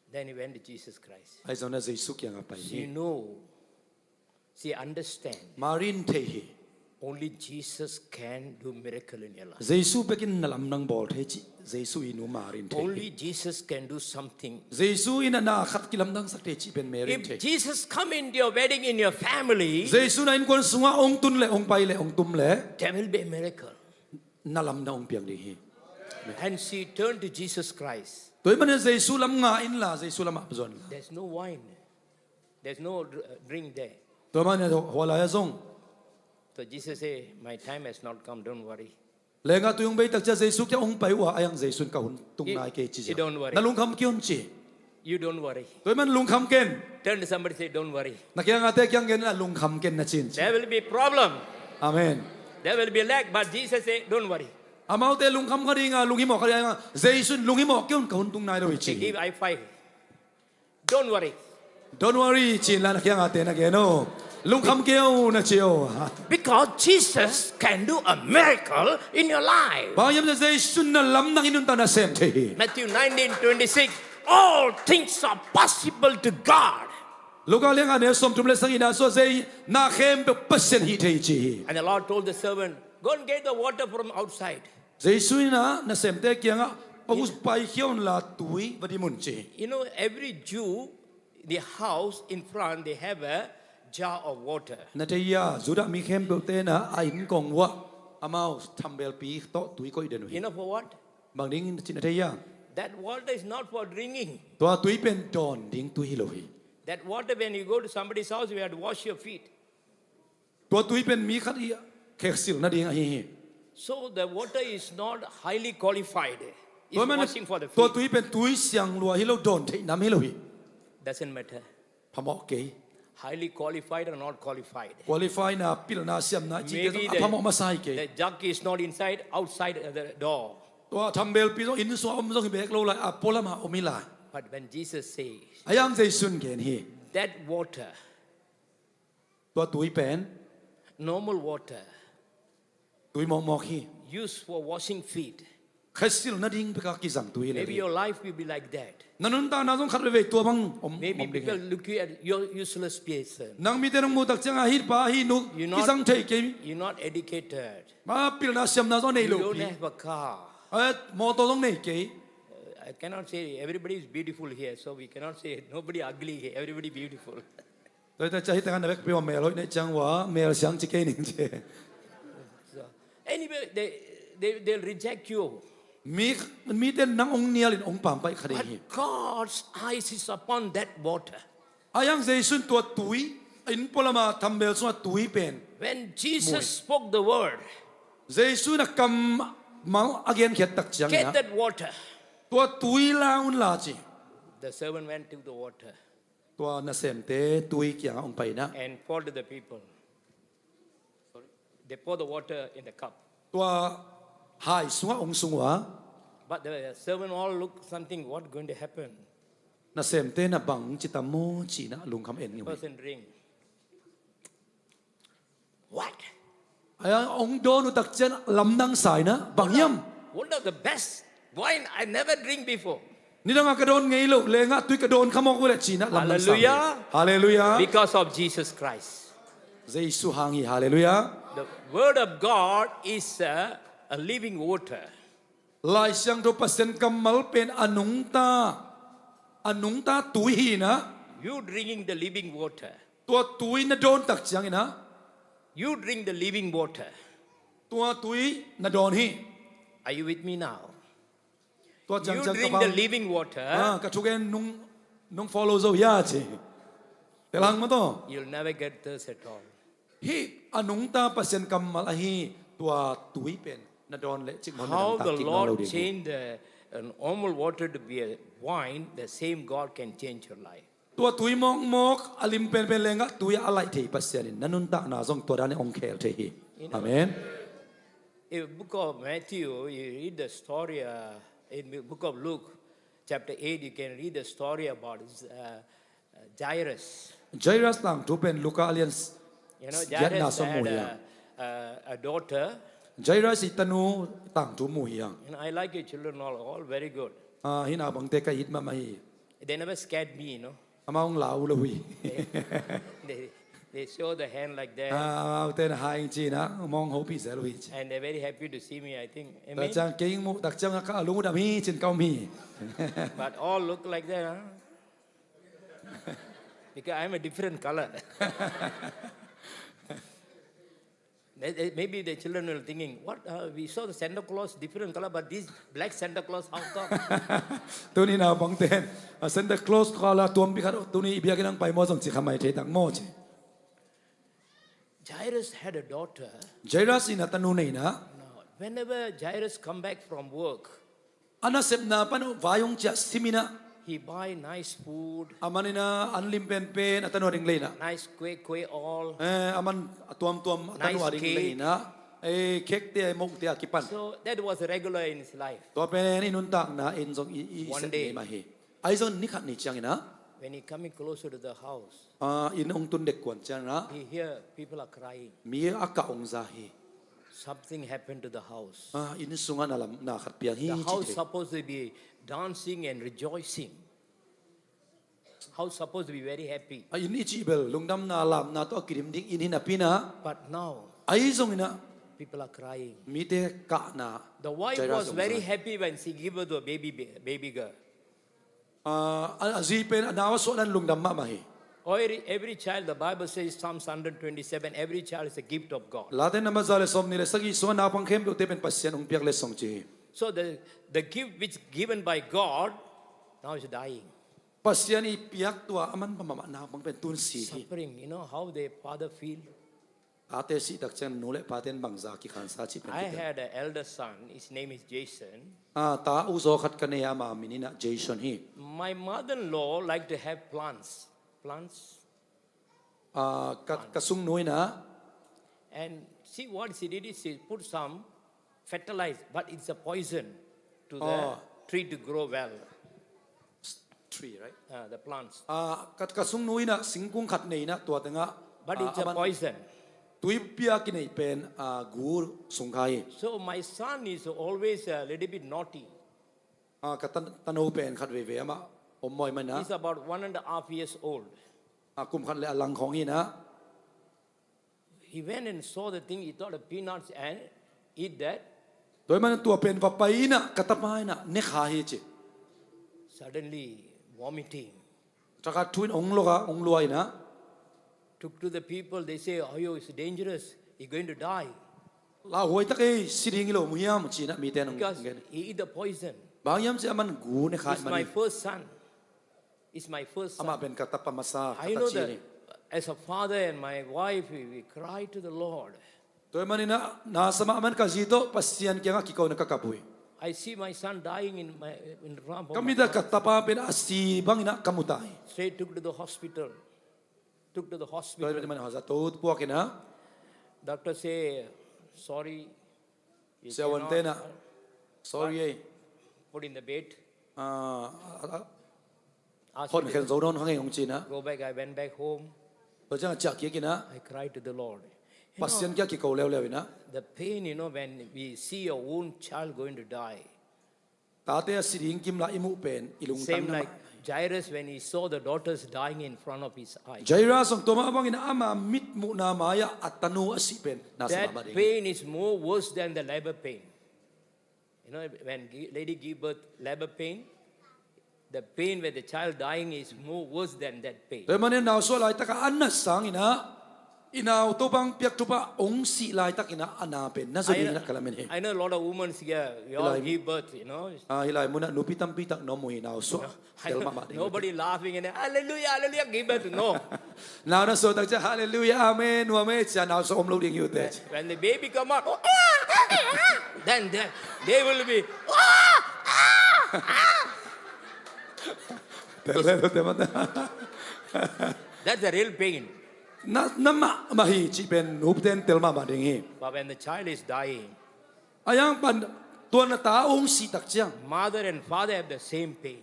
Then he went to Jesus Christ. Ahi zongin ah Jesu kiangah pai hi. She know. She understand. Mary in thei hi. Only Jesus can do miracle in your life. Jesu bekin na lamdang bawl thei cih Jesu i nu Mary in thei hi. Only Jesus can do something. Jesu in ah na khat kilamdangsak thei cih pen Mary in thei. If Jesus come into your wedding, in your family, Jesu na innkuan sungah hong tun leh, hong pai leh, hong tum leh, there will be a miracle. Na lamdang hong piang ding hi. And she turned to Jesus Christ. Tua ahih manin Jesu lam ngah inla, Jesu lamah zuan inla. There's no wine. There's no dr-, uh, drink there. Tua ahih manin hua lai-ah zong. So Jesus say, "My time has not come, don't worry." Leenggah tui hong bei tak ciang Jesu kiang hong pai uh a, ahi zong Jesu in ka hun tung nai kei ci. You don't worry. Na lungkham kei un ci. You don't worry. Tua ahih manin lungkham ken. Turn to somebody, say, "Don't worry." Na kiangahte kiang gen inla, "Lungkham ken," na ci in ci. There will be problem. Amen. There will be lack, but Jesus say, "Don't worry." Amaute lungkham kha ding a, lunghimawh kha ding a, Jesu in, "Lunghimawh kei un, ka hun tung nai lo hi," ci. He give high five. "Don't worry." "Don't worry," ci inla na kiangahte na gen un. "Lungkham kei un," na ci un. Because Jesus can do a miracle in your life. Bang hang hiam cih leh Jesu in na lamdang i nuntakna sem thei hi. Matthew nineteen twenty-six, "All things are possible to God." Luka lian khat a neu sawmthum le sagihna sungah, "Zei na khempeuh Pasian hih thei hi," ci hi. And the Lord told the servant, "Go and get the water from outside." Jesu in ah nasemte kiangah, "Pau, paikhia unla tui va dim un," ci hi. You know, every Jew, the house in front, they have a jar of water. Na thei hia, Judah mi khempeuhte in ah a inn kong uah amau thambelpi tawh tui koih den uh hi. You know for what? Bang ding cih na thei hia? That water is not for drinking. Tua tui pen dawn ding tui hi lo hi. That water, when you go to somebody's house, you have to wash your feet. Tua tui pen mi khat i kheksilh nading ahi hi. So the water is not highly qualified. It's washing for the feet. Tua manin tua tui pen tui siang lua hi lo, dawn theih nam hi lo hi. Doesn't matter. Phamawh kei. Highly qualified or not qualified. Qualify na, pilna siamna cihte zong a phamawh masa hi kei. Maybe the, the jug is not inside, outside the door. Tua thambelpi zong inn sungah om zong hi bek lo lai, a pualamah om hi lai. But when Jesus says, ahi hang Jesu in gen hi. That water, tua tui pen, normal water, tui mawkmawk hi. Used for washing feet. Kheksilh nading bekah kizang tui hi lo hi. Maybe your life will be like that. Na nuntakna zong khat veivei tua bang om, om ding hi. Maybe people look you as a useless person. Nang mite nong muh tak ciangin, "Hih pa, hih nu, kizang thei kei." You're not educated. Ma pilna siamna zong nei lo pi. You don't have a car. Mawtaw zong nei kei. I cannot say everybody is beautiful here, so we cannot say nobody ugly here, everybody beautiful. Tua hi ta ciang hih tengah na vekpi-a mel hoih nei ciang ua mel siang ci kei ning ci. So, anyway, they, they, they'll reject you. Mi, mite nang hong nialin hong pampaih kha ding hi. But God's eyes is upon that water. Ahi hang Jesu in tua tui, inn pualama thambel sungah tui pen. When Jesus spoke the word, Jesu in a kammal a genkhiat tak ciangin ah, "Get that water." Tua tui la unla ci. The servant went to the water. Tua nasemte tui kiangah hong pai in ah. And poured to the people. Sorry. They poured the water in the cup. Tua hai sungah hong sung uh a. But the servant all look something, what going to happen? Nasemte na bang ci tam maw ci-in ah lungkham en ngei uh hi. Person drink. What? Ahi hang hong dawn uh tak ciang lamdang sa in ah, bang hiam? One of the best wine I never drink before. Nidang a ka dawn ngei lo lengah tui ka dawn kha mawk uh leh ci-in ah lamdang sa uh hi. Hallelujah. Hallelujah. Because of Jesus Christ. Jesu hang hi. Hallelujah. The word of God is a, a living water. Lai Siangtho Pasian kammal pen a nungta, a nungta tui hi in ah. You drinking the living water. Tua tui na dawn tak ciangin ah. You drink the living water. Tua tui na dawn hi. Are you with me now? Tua ciang ciang ka bang. You drink the living water. Ah, ka thugen nung, nung follow zo hia ci. Tel hang maw taw. You'll never get thirst at all. Hih a nungta Pasian kammal ahi tua tui pen na dawn leh cikmah na dangtak kik nawn lo ding hi. How the Lord changed the, uh, normal water to be a wine, the same God can change your life. Tua tui mawkmawk a lim penpen lengah tui a laih thei Pasian in na nuntakna zong tua dan in hong khel thei hi. Amen. In the book of Matthew, you read the story, uh, in the book of Luke, chapter eight, you can read the story about, uh, uh, Jairus. Jairus tangthu pen Luka a lian s-, giatna sawm mu hi hang. You know, Jairus had a, a, a daughter. Jairus i tanu tangthu mu hi hang. And I like your children all, all very good. Ah, hih naupangte ka it mahmah hi. They never scared me, you know. Amau hong lau lo hi. They, they, they show the hand like that. Ah, amaute na hai ci-in ah, amau hong hopih zel uh hi ci. And they're very happy to see me, I think. Amen? Tua ciang kei hong muh tak ciang ah ka lung uh dam hi ci-in ka om hi. But all look like that, huh? Because I'm a different color. They, they, maybe the children will thinking, "What, uh, we saw the Santa Claus different color, but this black Santa Claus, how come?" Tuni naupangte in, a Santa Claus color tuampi khat tuni i biakinn hong pai maw zong ci kha mai thei tak maw ci. Jairus had a daughter. Jairus in a tanu nei in ah. Now, whenever Jairus come back from work, a nasepna pan vai hong ciah sim in ah. He buy nice food. Aman in ah an lim penpen a tanu a ding lei in ah. Nice kueh kueh all. Eh, aman a tuamtuam a tanu a ding lei in ah. Nice cake. Eh, cake te, mok te a kipan. So that was regular in his life. Tua pen i nuntakna in zong i, i sep ngei mah hi. One day. Ahi zong ni khat ni ciangin ah. When he coming closer to the house, ah, inn hong tun dek kuan ciangin ah. He hear people are crying. Mi a kah hong za hi. Something happened to the house. Ah, inn sungah na lam, na khat piang hi ci thei. The house supposed to be dancing and rejoicing. House supposed to be very happy. Ah, inn i cih bel lungdamna lamna tawh a kidim ding inn hi napi in ah. But now, ahi zongin ah, people are crying. Mite kahna. The wife was very happy when she gave birth to a baby, baby girl. Ah, a, a zi pen a nau a suahna in lungdam mahmah hi. Every, every child, the Bible says, Psalms hundred twenty-seven, every child is a gift of God. Late nambat za le sawmnih le sagih sungah naupang khempeuhte pen Pasian hong piak letsong ci hi. So the, the gift which given by God, now is dying. Pasian i piak tua a manpha mahmah naupang pen tun si hi. Suffering, you know how the father feel? Tate sih tak ciang nu le paten bangza kikhansa cih pen kitel. I had an elder son, his name is Jason. Ah, ta uzaw khat ka nei a, ama min in ah Jason hi. My mother-in-law like to have plants. Plants. Ah, ka, ka sungnu in ah. And see what she did is she put some fertilize, but it's a poison to the tree to grow well. Tree, right? Ah, the plants. Ah, ka, ka sungnu in ah singkung khat nei in ah tua tengah. But it's a poison. Tui pia kinei pen, ah, gu sung kha hi. So my son is always a little bit naughty. Ah, ka tan-, tanu pen khat veivei amah om mawi man ah. He's about one and a half years old. Ah, kum khat le a lang khawng hi in ah. He went and saw the thing, he thought of peanuts and eat that. Tua ahih manin tua pen va pai in ah ka tapa in ah ne kha hi ci. Suddenly vomiting. Thakhat thu in ong lok a ong lua in ah. Took to the people, they say, "Ayo, it's dangerous. He's going to die." Lauhuai tak ei, si ding hi lo mu hiam ci in ah mite in ong gen. Because he eat the poison. Bang hiam cih leh aman gu ne kha ahih manin. He's my first son. Is my first son. Amah pen ka tapa masa, ka tapa ci hi. I know that as a father and my wife, we, we cry to the Lord. Tua ahih manin ah, na sa mahmah in ka zi tawh Pasian kiangah kiko in ah ka kap uh hi. I see my son dying in my, in front of my eyes. Ka mit ah ka tapa pen a si bangin ah ka mu ta hi. Straight took to the hospital. Took to the hospital. Tua ahih manin ah zato puak in ah. Doctor say, "Sorry, you cannot." Siavuante in ah, "Sorry ei." Put in the bed. Ah, ah, ah. Ask me to. Hotkhen zo nawn kha ing ei ong ci in ah. Go back, I went back home. Tua ciang a ciah kik in ah. I cried to the Lord. You know, Pasian kiang kiko leuleu in ah. The pain, you know, when we see our own child going to die. Tate a si ding kim lai i muh pen i lungtang na mah. Same like Jairus when he saw the daughters dying in front of his eyes. Jairus zong tua mah bangin ama mit muhna mai-ah a tanu a sih pen na sa mahmah ding hi. That pain is more worse than the labor pain. You know, when gi-, lady give birth, labor pain, the pain where the child dying is more worse than that pain. Tua ahih manin nausuah laitak a an na sangin ah, i nau Topa hong piak thupha ong sih laitak in ah a na pen na zaw ding in ah ka lamen hi. I know, I know a lot of women here, we all give birth, you know. Ah, hih lai mun ah nupi tampi tak na om uh hi, nausuah. Tel mahmah ding. Nobody laughing and, "Hallelujah, hallelujah, give birth," no. Nau na suah tak ciang, "Hallelujah, amen, amen," ci a nausuah om lo ding hi uh teh. When the baby come out, then they, they will be, tel le tel mah. That's the real pain. Na, na mahmah hi cih pen nupten tel mahmah ding hi. But when the child is dying, a yang pan tua na ta ong sih tak ciang, mother and father have the same pain.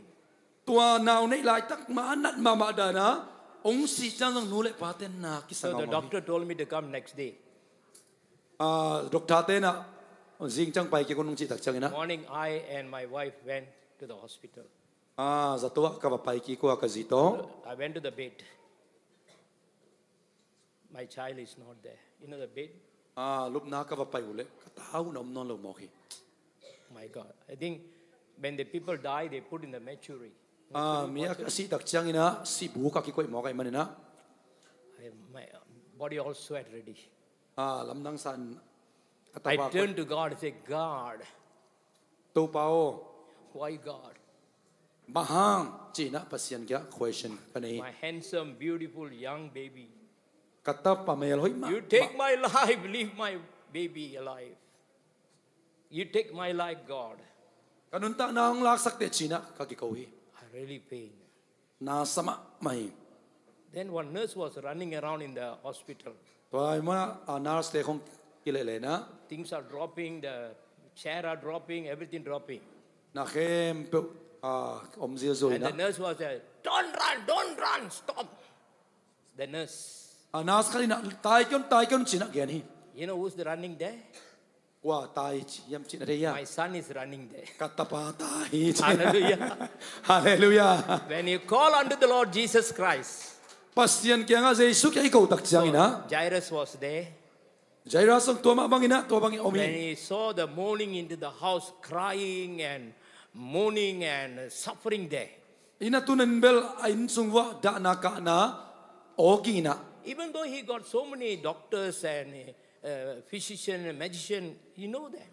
Tua nau neih laitak mah a nat mahmah dan a ong sih ciang zong nu le paten na kisa ngaungau hi. So the doctor told me to come next day. Ah, doctor te in ah zing ciang pai kik un ong cih tak ciangin ah. Morning, I and my wife went to the hospital. Ah, zato ah ka va pai kik uh a ka zi tawh. I went to the bed. My child is not there. You know the bed? Ah, lupna ka va pai uh leh ka ta uh na om nawn lo mawk hi. My God. I think when the people die, they put in the mortuary. Ah, mi a sih tak ciangin ah sih buk ah kikoih mawk ahih manin ah. I, my body all sweat already. Ah, lamdang sa in a tapa. I turn to God and say, "God." Topa aw. Why God? Bang hang ci in ah Pasian kiang question ka nei hi. My handsome, beautiful, young baby. Ka tapa mel hoih mah. You take my life, leave my baby alive. You take my life, God. Ka nuntakna hong laksak teh ci in ah ka kiko hi. I really pain. Na sa mahmah hi. Then one nurse was running around in the hospital. Tua ahih manin ah, nurse te khong kilehleh in ah. Things are dropping, the chair are dropping, everything dropping. Na khempeuh, ah, om zilzul in ah. And the nurse was there, "Don't run, don't run, stop." The nurse. Ah, nurse khat in ah, "Tai kei un, tai kei un," ci in ah gen hi. You know who's running there? Kua tai hiam cih na thei hia? My son is running there. Ka tapa tai hi ci. Hallelujah. Hallelujah. When you call unto the Lord Jesus Christ, Pasian kiangah Jesu kiang i ko tak ciangin ah. So Jairus was there. Jairus zong tua mah bangin ah, tua bangin om hi. When he saw the mourning into the house, crying and mourning and suffering there. Inn a tun in bel a inn sung uah dahna kahna aw ging in ah. Even though he got so many doctors and, uh, physician and magician, he know them.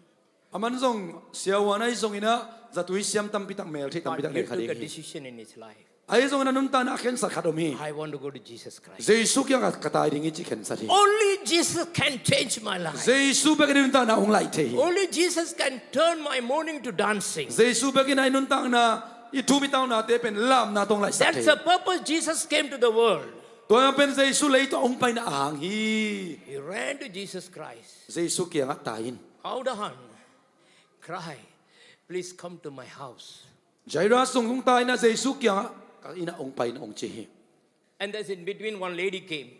Aman zong siavuan ahi zongin ah zatui siam tampi tak, mel theih tampi tak nei kha ding hi. But he took a decision in his life. Ahi zongin a nuntakna ah a khensat khat om hi. I want to go to Jesus Christ. Jesu kiangah ka tai ding hi cih khensat hi. Only Jesus can change my life. Jesu bek in i nuntakna hong laih thei hi. Only Jesus can turn my mourning to dancing. Jesu bek in a i nuntakna, i thum i taunate pen lamna tawh hong laihsak thei hi. That's the purpose Jesus came to the world. Tua pen Jesu leitung hong paina a hang hi. He ran to Jesus Christ. Jesu kiangah tai in. Bowed down. Cry. Please come to my house. Jairus zong hong tai in ah Jesu kiangah ka inn ah hong pai in hong ci hi. And that's in between one lady came.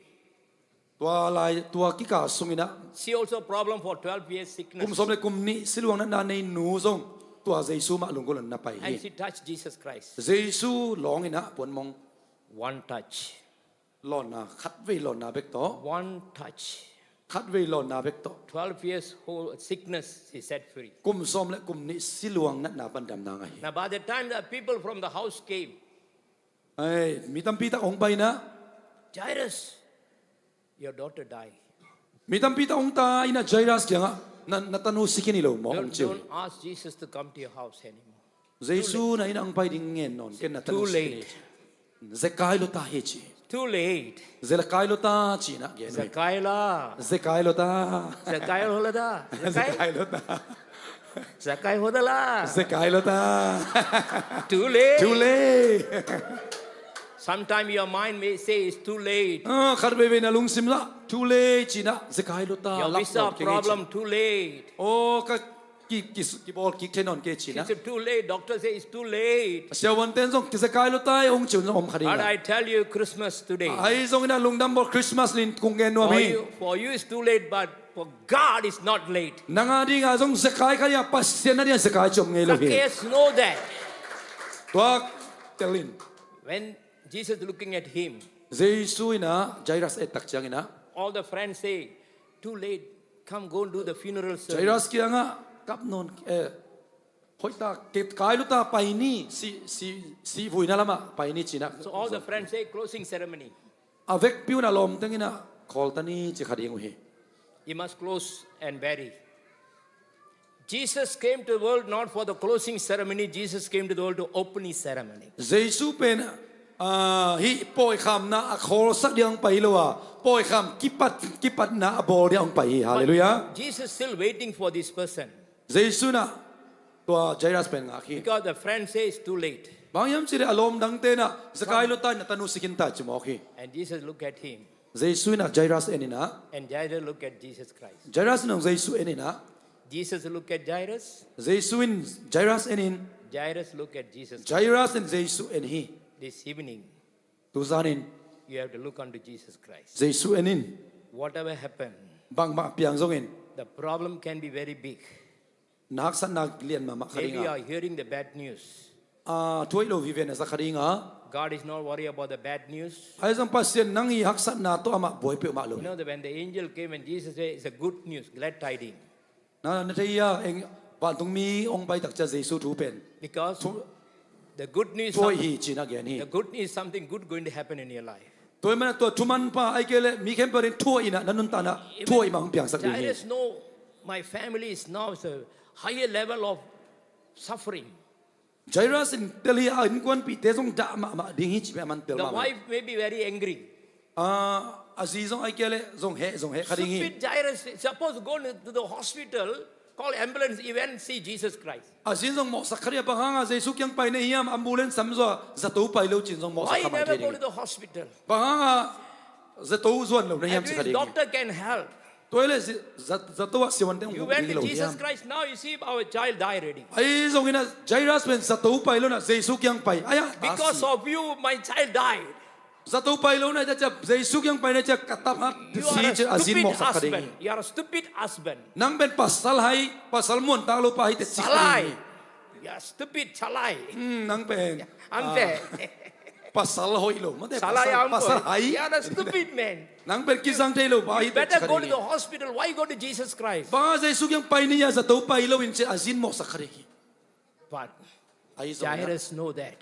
Tua lai, tua kikal sungin ah. She also problem for twelve years sickness. Kum sawm le kum nih siluang natna nei nu zong tua Jesu mah lunggulh in na pai hi. And she touched Jesus Christ. Jesu lawng in ah puanmong. One touch. Lawnna, khatvei lawnna bek tawh. One touch. Khatvei lawnna bek tawh. Twelve years old sickness, he set free. Kum sawm le kum nih siluang natna pan damna ngah hi. Now, by the time the people from the house came, Ai, mi tampi tak hong pai inah, "Jairus, your daughter died." Mi tampi tak hong ta inah Jairus kiangah, "Na, na tanu si khin hi lo maw," hong ci uh hi. Don't ask Jesus to come to your house anymore. Jesu na innah hong pai ding ngen nawn ken, na tanu si khin hi. Zekai lo ta hi ci. Too late. Zekai lo ta ci inah gen uh hi. Zekai la. Zekai lo ta. Zekai lo la ta. Zekai lo ta. Zekai ho ta la. Zekai lo ta. Too late. Too late. Sometimes your mind may say it's too late. Ah, khat veivei na lungsim lah too late ci inah zekai lo ta. Your visa problem too late. Oh, ka ki, ki, kibawl kik thei nawn kei ci inah. It's too late. Doctor say it's too late. Siavuante'n zong kizekai lo ta ei hong ci un zong om kha ding. But I tell you, Christmas today. Ahi zongin ah lungdam bawl, Christmas ni in kong gen nuam hi. For you, for you it's too late, but for God it's not late. Nang a dingah zong zekai kha ding a, Pasian a dingah zekai ci om ngei lo hi. Zacchaeus know that. Tua tel in. When Jesus looking at him, Jesu inah Jairus et tak ciang inah, all the friends say, "Too late. Come, go do the funeral service." Jairus kiangah, "Kap nawn, eh, hoih ta, ke, kai lo ta, pai ni, si, si, si vuina lamah pai ni," ci inah. So all the friends say, "Closing ceremony." A vekpi un a lawmte inah, "Khawl ta ni," ci kha ding uh hi. You must close and bury. Jesus came to the world not for the closing ceremony. Jesus came to the world to open his ceremony. Jesu pen, ah, hih pawikhamna a khawlsak ding hong pai hi lo a, pawikham kipat, kipatna a bawl ding hong pai hi. Halleluiah. But Jesus still waiting for this person. Jesu inah tua Jairus pen ngak hi. Because the friend says too late. Bang hiam cih leh a lawm dangte inah, "Zekai lo ta, na tanu si khin ta," ci mawk hi. And Jesus look at him. Jesu inah Jairus en inah. And Jairus look at Jesus Christ. Jairus in zong Jesu en inah. Jesus look at Jairus. Jesu in Jairus en in. Jairus look at Jesus. Jairus in Jesu en hi. This evening, tu zan in, you have to look unto Jesus Christ. Jesu en in. Whatever happened, bangmah piang zongin, the problem can be very big. Na haksatna lian mahmah kha ding a. Maybe you are hearing the bad news. Ah, thu hoih lo vive na za kha ding a. God is not worried about the bad news. Ahi zong Pasian nang i haksatna tawh amah buai peuhmah lo. You know that when the angel came and Jesus said, "It's a good news, glad tidings." Na, na thei a, eng, vantungmi hong pai tak ciang Jesu thu pen, because thu, the good news, thu hoih hi ci inah gen hi. The good news, something good going to happen in your life. Tua ahih manin tua thumanpha ahih kei leh mi khempeuh in thu hoih inah na nuntakna, thu hoih mah hong piangsak ding hi. Jairus know, my family is now is a higher level of suffering. Jairus in tel hi a, innkuanpihte zong dah mahmah ding hi ci pen a man tel mahmah. The wife may be very angry. Ah, a zi zong ahih kei leh zong heh, zong heh kha ding hi. Stupid Jairus, suppose go to the hospital, call ambulance, even see Jesus Christ. A zi in zong mawhsak kha ding a, bang hanga Jesu kiang pai na hiam, ambulance sam zaw a zato pai lo ci in zong mawhsak kha mai thei ding hi. Why you never go to the hospital? Bang hanga zato zuan lo na hiam ci kha ding hi. At least doctor can help. Tua hi leh zi-, za-, zato ah siavuante hong buk ding hi lo hiam? You went to Jesus Christ, now you see our child die already. Ahi zongin ah Jairus pen zato pai lo inah Jesu kiang pai. Ai ah, ta si. Because of you, my child died. Zato pai lo na hita ciang, Jesu kiang pai na ciang ka tapa si ci a, a zin mawhsak kha ding hi. You are a stupid husband. Nang pen pasal hai, pasal muantak lo pa hi teh ci kha ding hi. Salai. You are stupid, salai. Hmm, nang pen, ah, pasal hoih lo. Mate, salai, pasal, pasal hai. You are a stupid man. Nang pen kizang thei lo pa hi teh ci kha ding hi. You better go to the hospital. Why go to Jesus Christ? Bang a Jesu kiang pai ni a zato pai lo in ci a, a zin mawhsak kha ding hi. But Jairus know that.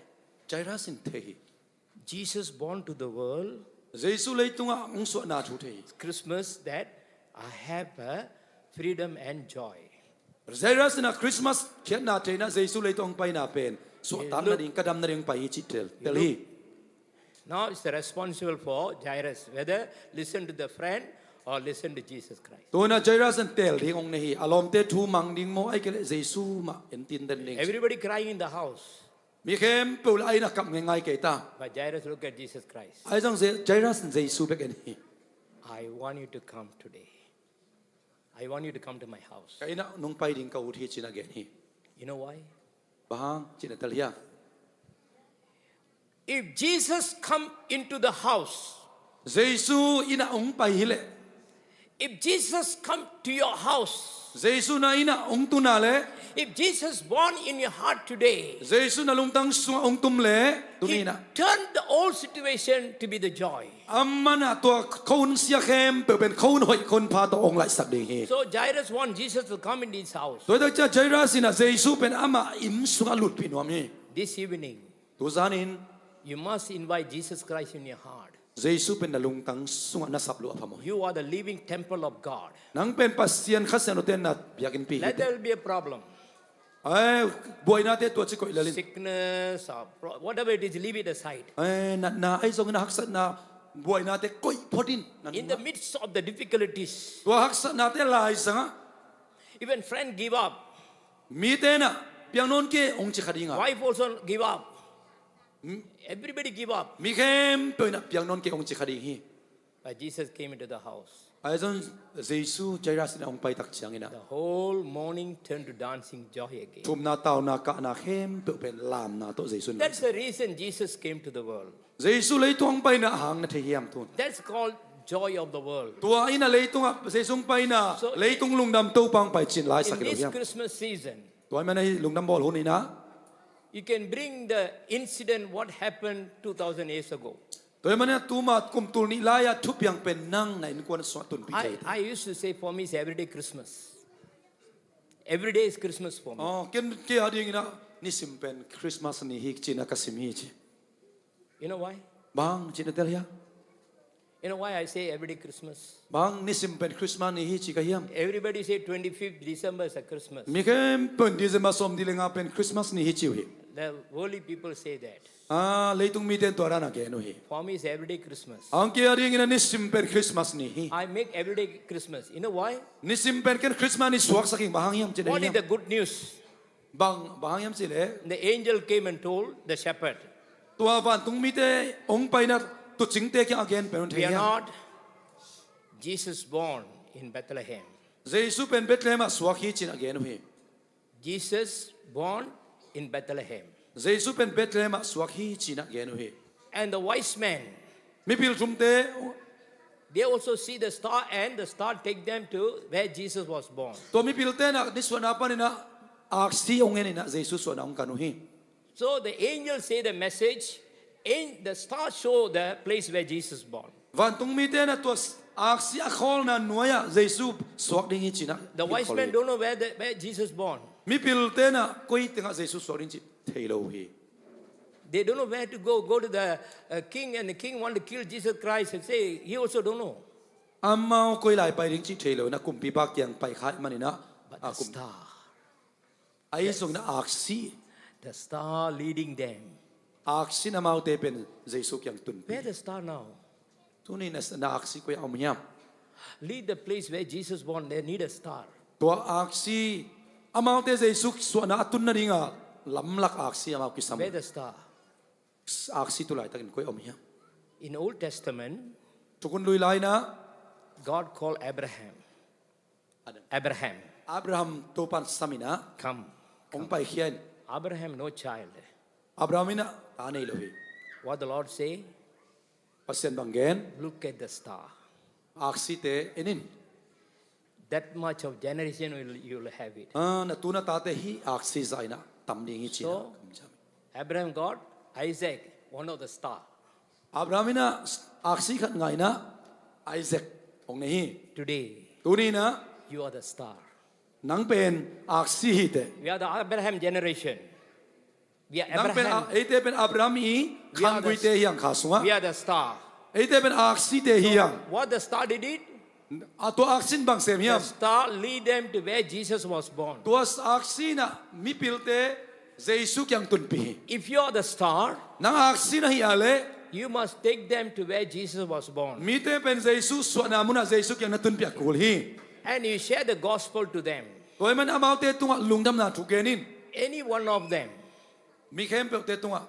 Jairus in thei hi. Jesus born to the world. Jesu leitungah hong suahna thu thei hi. Christmas that I have a freedom and joy. Jairus in a Christmas khiatna thei inah Jesu leitung hong paina pen suahtak nading, ka dam nading hong pai hi cih tel, tel hi. Now it's responsible for Jairus, whether listen to the friend or listen to Jesus Christ. Tu inah Jairus in teel ding hong nei hi, a lawmte thu mang ding maw, ahih kei leh Jesu mah en tinten ding. Everybody crying in the house. Mi khempeuh lah a innah kap ngeingai kei ta. But Jairus look at Jesus Christ. Ahi zong Je-, Jairus in Jesu bek en hi. I want you to come today. I want you to come to my house. Ka innah nong pai ding ka ut hi ci inah gen hi. You know why? Bang hang ci inah tel hiam? If Jesus come into the house, Jesu innah hong pai hi leh, If Jesus come to your house, Jesu na inn ah hong tun leh, if Jesus born in your heart today, Jesu na lungtang sungah hong tum leh, tuni in ah, turn the old situation to be the joy. Amah in ah tua khuahun sia khempeuh pen khuahun hoih, khuahun pha tawh hong laihsak ding hi. So Jairus want Jesus to come in his house. Tua hi tak ciang Jairus in ah Jesu pen amah inn sungah lutpih nuam hi. This evening, tu zan in, you must invite Jesus Christ in your heart. Jesu pen na lungtang sungah na sap lua phamawh hi. You are the living temple of God. Nang pen Pasian Kha Siangthote na biakinnpi hi. Let there be a problem. Ai, buainate tua ci koih lel in. Sickness or pro-, whatever it is, leave it aside. Ai, natna ahi zongin, haksatna, buainate koih phot in. In the midst of the difficulties, tua haksatnate laizangah, even friend give up. Mite in ah piang nawn kei hong ci kha ding a. Wife also give up. Everybody give up. Mi khempeuh in ah piang nawn kei hong ci kha ding hi. But Jesus came into the house. Ahi zong Jesu Jairus inn ah hong pai tak ciangin ah, the whole mourning turned to dancing joy again. Thumna, tauna, kahna khempeuh pen lamna tawh Jesu in. That's the reason Jesus came to the world. Jesu leitung hong paina hang na thei hiam tun? That's called joy of the world. Tua in ah leitungah Jesu hong paina, so, leitung lungdam Topa hong pai cih in laisak hi lo hiam? In this Christmas season, tua ahih manin hih lungdam bawl hun in ah, you can bring the incident what happened two thousand years ago. Tua ahih manin ah tuma kum tul nih lai-a thupiang pen nang na innkuan sungah tunpih thei. I, I used to say, "For me, it's everyday Christmas. Every day is Christmas for me." Oh, ken, kei a dingin ah nisim pen Christmas ni hi ci-in ah ka sim hi ci. You know why? Bang ci na tel hiam? You know why I say everyday Christmas? Bang nisim pen Christmas ni hi ci ka hiam? Everybody say twenty-fifth December is a Christmas. Mi khempeuh in December sawmnih le nga pen Christmas ni hi ci uh hi. The worldly people say that. Ah, leitung mite in tua dan a gen uh hi. For me, it's everyday Christmas. Hong kei a dingin ah nisim pen Christmas ni hi. I make everyday Christmas. You know why? Nisim pen ken Christmas ni suaksak ing, bang hang hiam cih leh. What is the good news? Bang, bang hang hiam cih leh, the angel came and told the shepherd, tua vantung mite hong paina tuucingte kiang a gen pen un thei hiam? We are not, Jesus born in Bethlehem. Jesu pen Bethlehem ah suak hi ci-in a gen uh hi. Jesus born in Bethlehem. Jesu pen Bethlehem ah suak hi ci-in a gen uh hi. And the wise men, mipil thumte, they also see the star and the star take them to where Jesus was born. Tua mipilte in ah nisuahna panin ah aksi hong en in ah Jesu suahna hong kan uh hi. So the angel say the message, and the star show the place where Jesus born. Vantung mite in ah tua aksi a khawlna nuai-ah Jesu suak ding hi ci-in ah, the wise men don't know where the, where Jesus born. Mipilte in ah koi tengah Jesu suak ding cih thei lo uh hi. They don't know where to go. Go to the, uh, king, and the king want to kill Jesus Christ and say, he also don't know. Amau koi lai pai ding cih thei lo in ah kumpipa kiang pai kha ahih manin ah, but the star, ahi zongin ah aksi, the star leading them. Aksi in amaute pen Jesu kiang tunpih. Where the star now? Tuni na, na aksi koi ah om hiam? Lead the place where Jesus born, they need a star. Tua aksi, amaute Jesu suahna a tun nadinga lamlak aksi amau kisam. Where the star? Aksi tu laitakin koi ah om hiam? In Old Testament, Thukhun Lui lai-in ah, God called Abraham. Abraham. Abraham Topa'n sam in ah, come, hong paikhia in. Abraham no child. Abraham in ah ta nei lo hi. What the Lord say? Pasian bang gen? Look at the star. Aksite en in. That much of generation will, you will have it. Ah, na tu na tate hih aksi zah in ah tam ding hi ci-in ah. So, Abraham got Isaac, one of the star. Abraham in ah aksi khat ngah in ah Isaac hong nei hi. Today, tuni in ah, you are the star. Nang pen aksi hi teh. We are the Abraham generation. We are Abraham. Nang pen a, eite pen Abraham i khangguite hi hang kha sungah. We are the star. Eite pen aksite hi hang. So, what the star did it? A, tua aksi in bang sem hiam? The star lead them to where Jesus was born. Tua aksi in ah mipilte Jesu kiang tunpih hi. If you are the star, nang aksi na hih leh, you must take them to where Jesus was born. Mite pen Jesu suahna munah Jesu kiang na tunpih a kul hi. And you share the gospel to them. Tua ahih manin amaute tungah lungdamna thu gen in. Any one of them, mi khempeuhte tungah,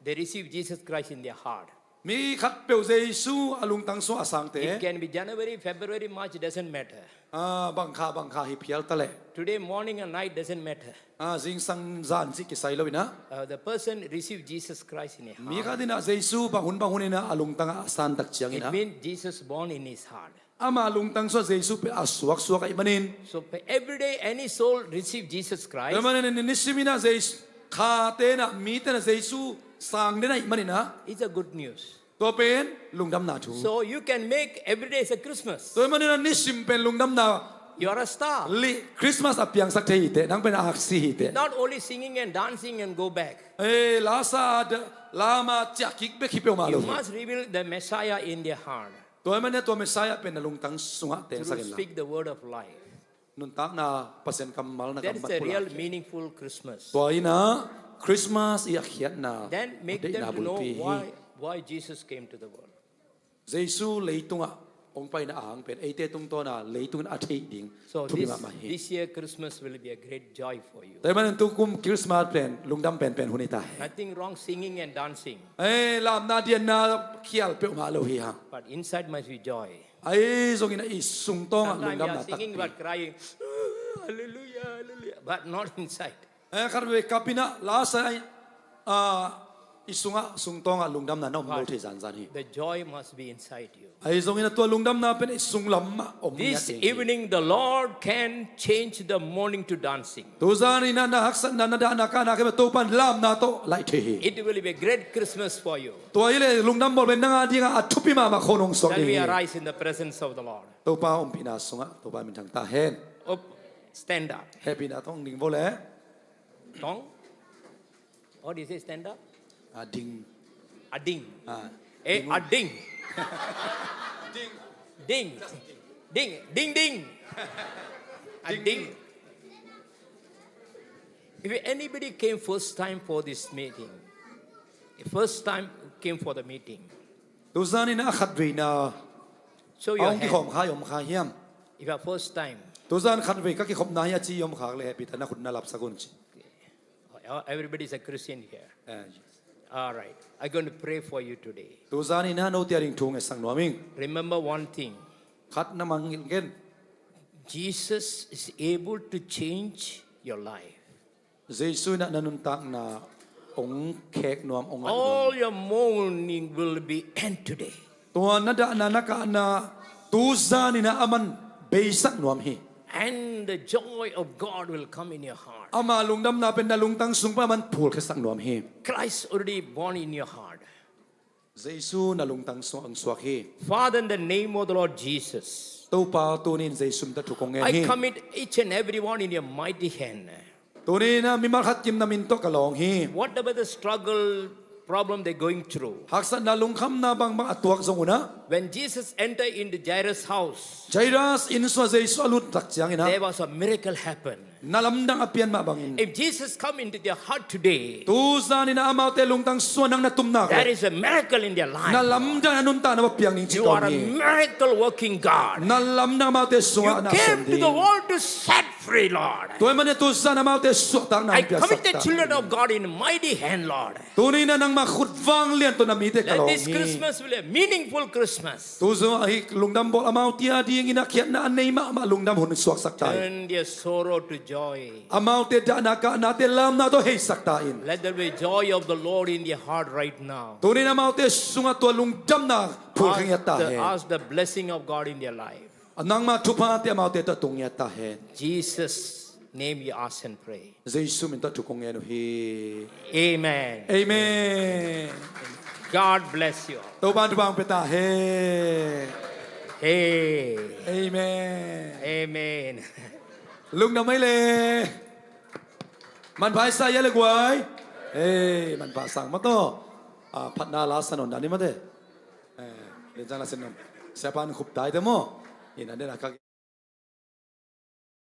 they receive Jesus Christ in their heart. Mi khatpeuh Jesu a lungtang sungah a sangte. It can be January, February, March, doesn't matter. Ah, bang kha, bang kha hi phial ta leh. Today morning and night doesn't matter. Ah, zingsang zan cih kisai lo in ah. Uh, the person receive Jesus Christ in his heart. Mi khat in ah Jesu bang hun bang hun in ah a lungtangah a san tak ciangin ah. It means Jesus born in his heart. Ama lungtang sungah Jesu pen a suaksuak ahih manin. So every day any soul receive Jesus Christ. Tua ahih manin nisim in ah Jesu, khate in ah, mite in ah Jesu sang den ahih manin ah. It's a good news. Tua pen lungdamna thu. So you can make every day as a Christmas. Tua ahih manin ah nisim pen lungdamna. You are a star. Li-, Christmas a piangsak thei hi teh, nang pen a aksi hi teh. Not only singing and dancing and go back. Eh, lasa da-, lama ciah kik bek hi peuhmah lo hi. You must reveal the Messiah in their heart. Tua ahih manin tua Messiah pen na lungtang sungah tengsak inla. Speak the word of life. Nuntakna Pasian kammal na kammal pulak. That is the real meaningful Christmas. Tua in ah Christmas i a khiatna. Then make them to know why, why Jesus came to the world. Jesu leitungah hong paina a hang pen eite tungtawn a leitung in a theih ding thupi mahmah hi. So this, this year Christmas will be a great joy for you. Tua ahih manin tukum Christmas pen lungdam penpen hun hi ta hen. Nothing wrong singing and dancing. Eh, lamna dianna khial peuhmah lo hi hang. But inside must be joy. Ahi zongin ah i sungtawngah lungdamna takpi. Sometimes you are singing but crying. Hallelujah, hallelujah. But not inside. Eh, khatvei kap in ah lasa, ah, i sungah, sungtawngah lungdamna na om lo thei zanzan hi. The joy must be inside you. Ahi zongin ah tua lungdamna pen i sunglam ah om ngiat ding hi. This evening the Lord can change the mourning to dancing. Tuzan in ah na haksatna, na dahna, kahna khempeuh Topa'n lamna tawh laih thei hi. It will be a great Christmas for you. Tua hileh lungdam bawl pen nang a dingah a thupi mahmah khawng hong suak ding hi. Shall we arise in the presence of the Lord? Topa ompihna sungah Topa minthang ta hen. Up, stand up. Hehpihna tawh ding vo le. Tong? What do you say, stand up? A ding. A ding. Ah, eh, ding. A ding. Ding. Ding. Ding. Ding, ding. A ding. If anybody came first time for this meeting, first time came for the meeting. Tuzan in ah a khatveina. Show your hand. Hong kikhawm kha i om kha hiam? If a first time. Tuzan khatvei ka kikhopna hi a ci i om khak leh hehpihna khut na lapsak un ci. Okay. Everybody is a Christian here. Eh, yes. All right. I'm going to pray for you today. Tuzan in ah note a ding thu ngetsak nuam ing. Remember one thing. Khat na mangngilh ngen. Jesus is able to change your life. Jesu in ah na nuntakna hong khek nuam, hong laih nuam. All your mourning will be end today. Tua na dahna, na kahna tuzan in ah aman beisak nuam hi. And the joy of God will come in your heart. Ama lungdamna pen na lungtang sung pan aman phulkhiasak nuam hi. Christ already born in your heart. Jesu na lungtang sungah hong suak hi. Father, in the name of the Lord Jesus, Topa, tuni in Jesu min tawh thu kong ngen hi. I commit each and every one in your mighty hand. Tuni in ah mimal khat kim na min tawh ka lawng hi. Whatever the struggle, problem they're going through. Haksatna, lungkhamna bangbang a tuak zong un ah. When Jesus entered into Jairus' house, Jairus inn sungah Jesu a lut tak ciangin ah. There was a miracle happened. Na lamdang a pian mah bangin. If Jesus come into their heart today, tuzan in ah amaute lungtang sungah nang na tumna, there is a miracle in their life. Na lamdang a nuntakna va piang ding ci tawm hi. You are a miracle working God. Na lamdang amaute sungah na sem ding. You came to the world to set free, Lord. Tua ahih manin tuzan amaute suahtakna hong piaksak ta. I commit the children of God in mighty hand, Lord. Tuni in ah nangmah khut vanglian tawh na mite ka lawng hi. Let this Christmas be a meaningful Christmas. Tuzan ahi lungdam bawl amaute a dingin a khiatna a nei mahmah lungdam hun suaksak ta in. Turn their sorrow to joy. Amaute dahna kahnate lamna tawh heisak ta in. Let there be joy of the Lord in their heart right now. Tuni in amaute sungah tua lungdamna phulkhiat ta hen. Ask the, ask the blessing of God in their life. Nangmah thuphate amaute tawh tung ngiat ta hen. Jesus' name we ask and pray. Jesu min tawh thu kong ngen uh hi. Amen. Amen. God bless you all. Topa'n thupha hong pia ta hen. Hey. Amen. Amen. Lungdam mai le. Manpha i sa ia le guai. Hey, manpha sang mah tawh. Ah, phatna la sa nawn dan ni mah te. Eh, den zang la sen nawn. Siapa'n khup tai te maw. Ina den a ka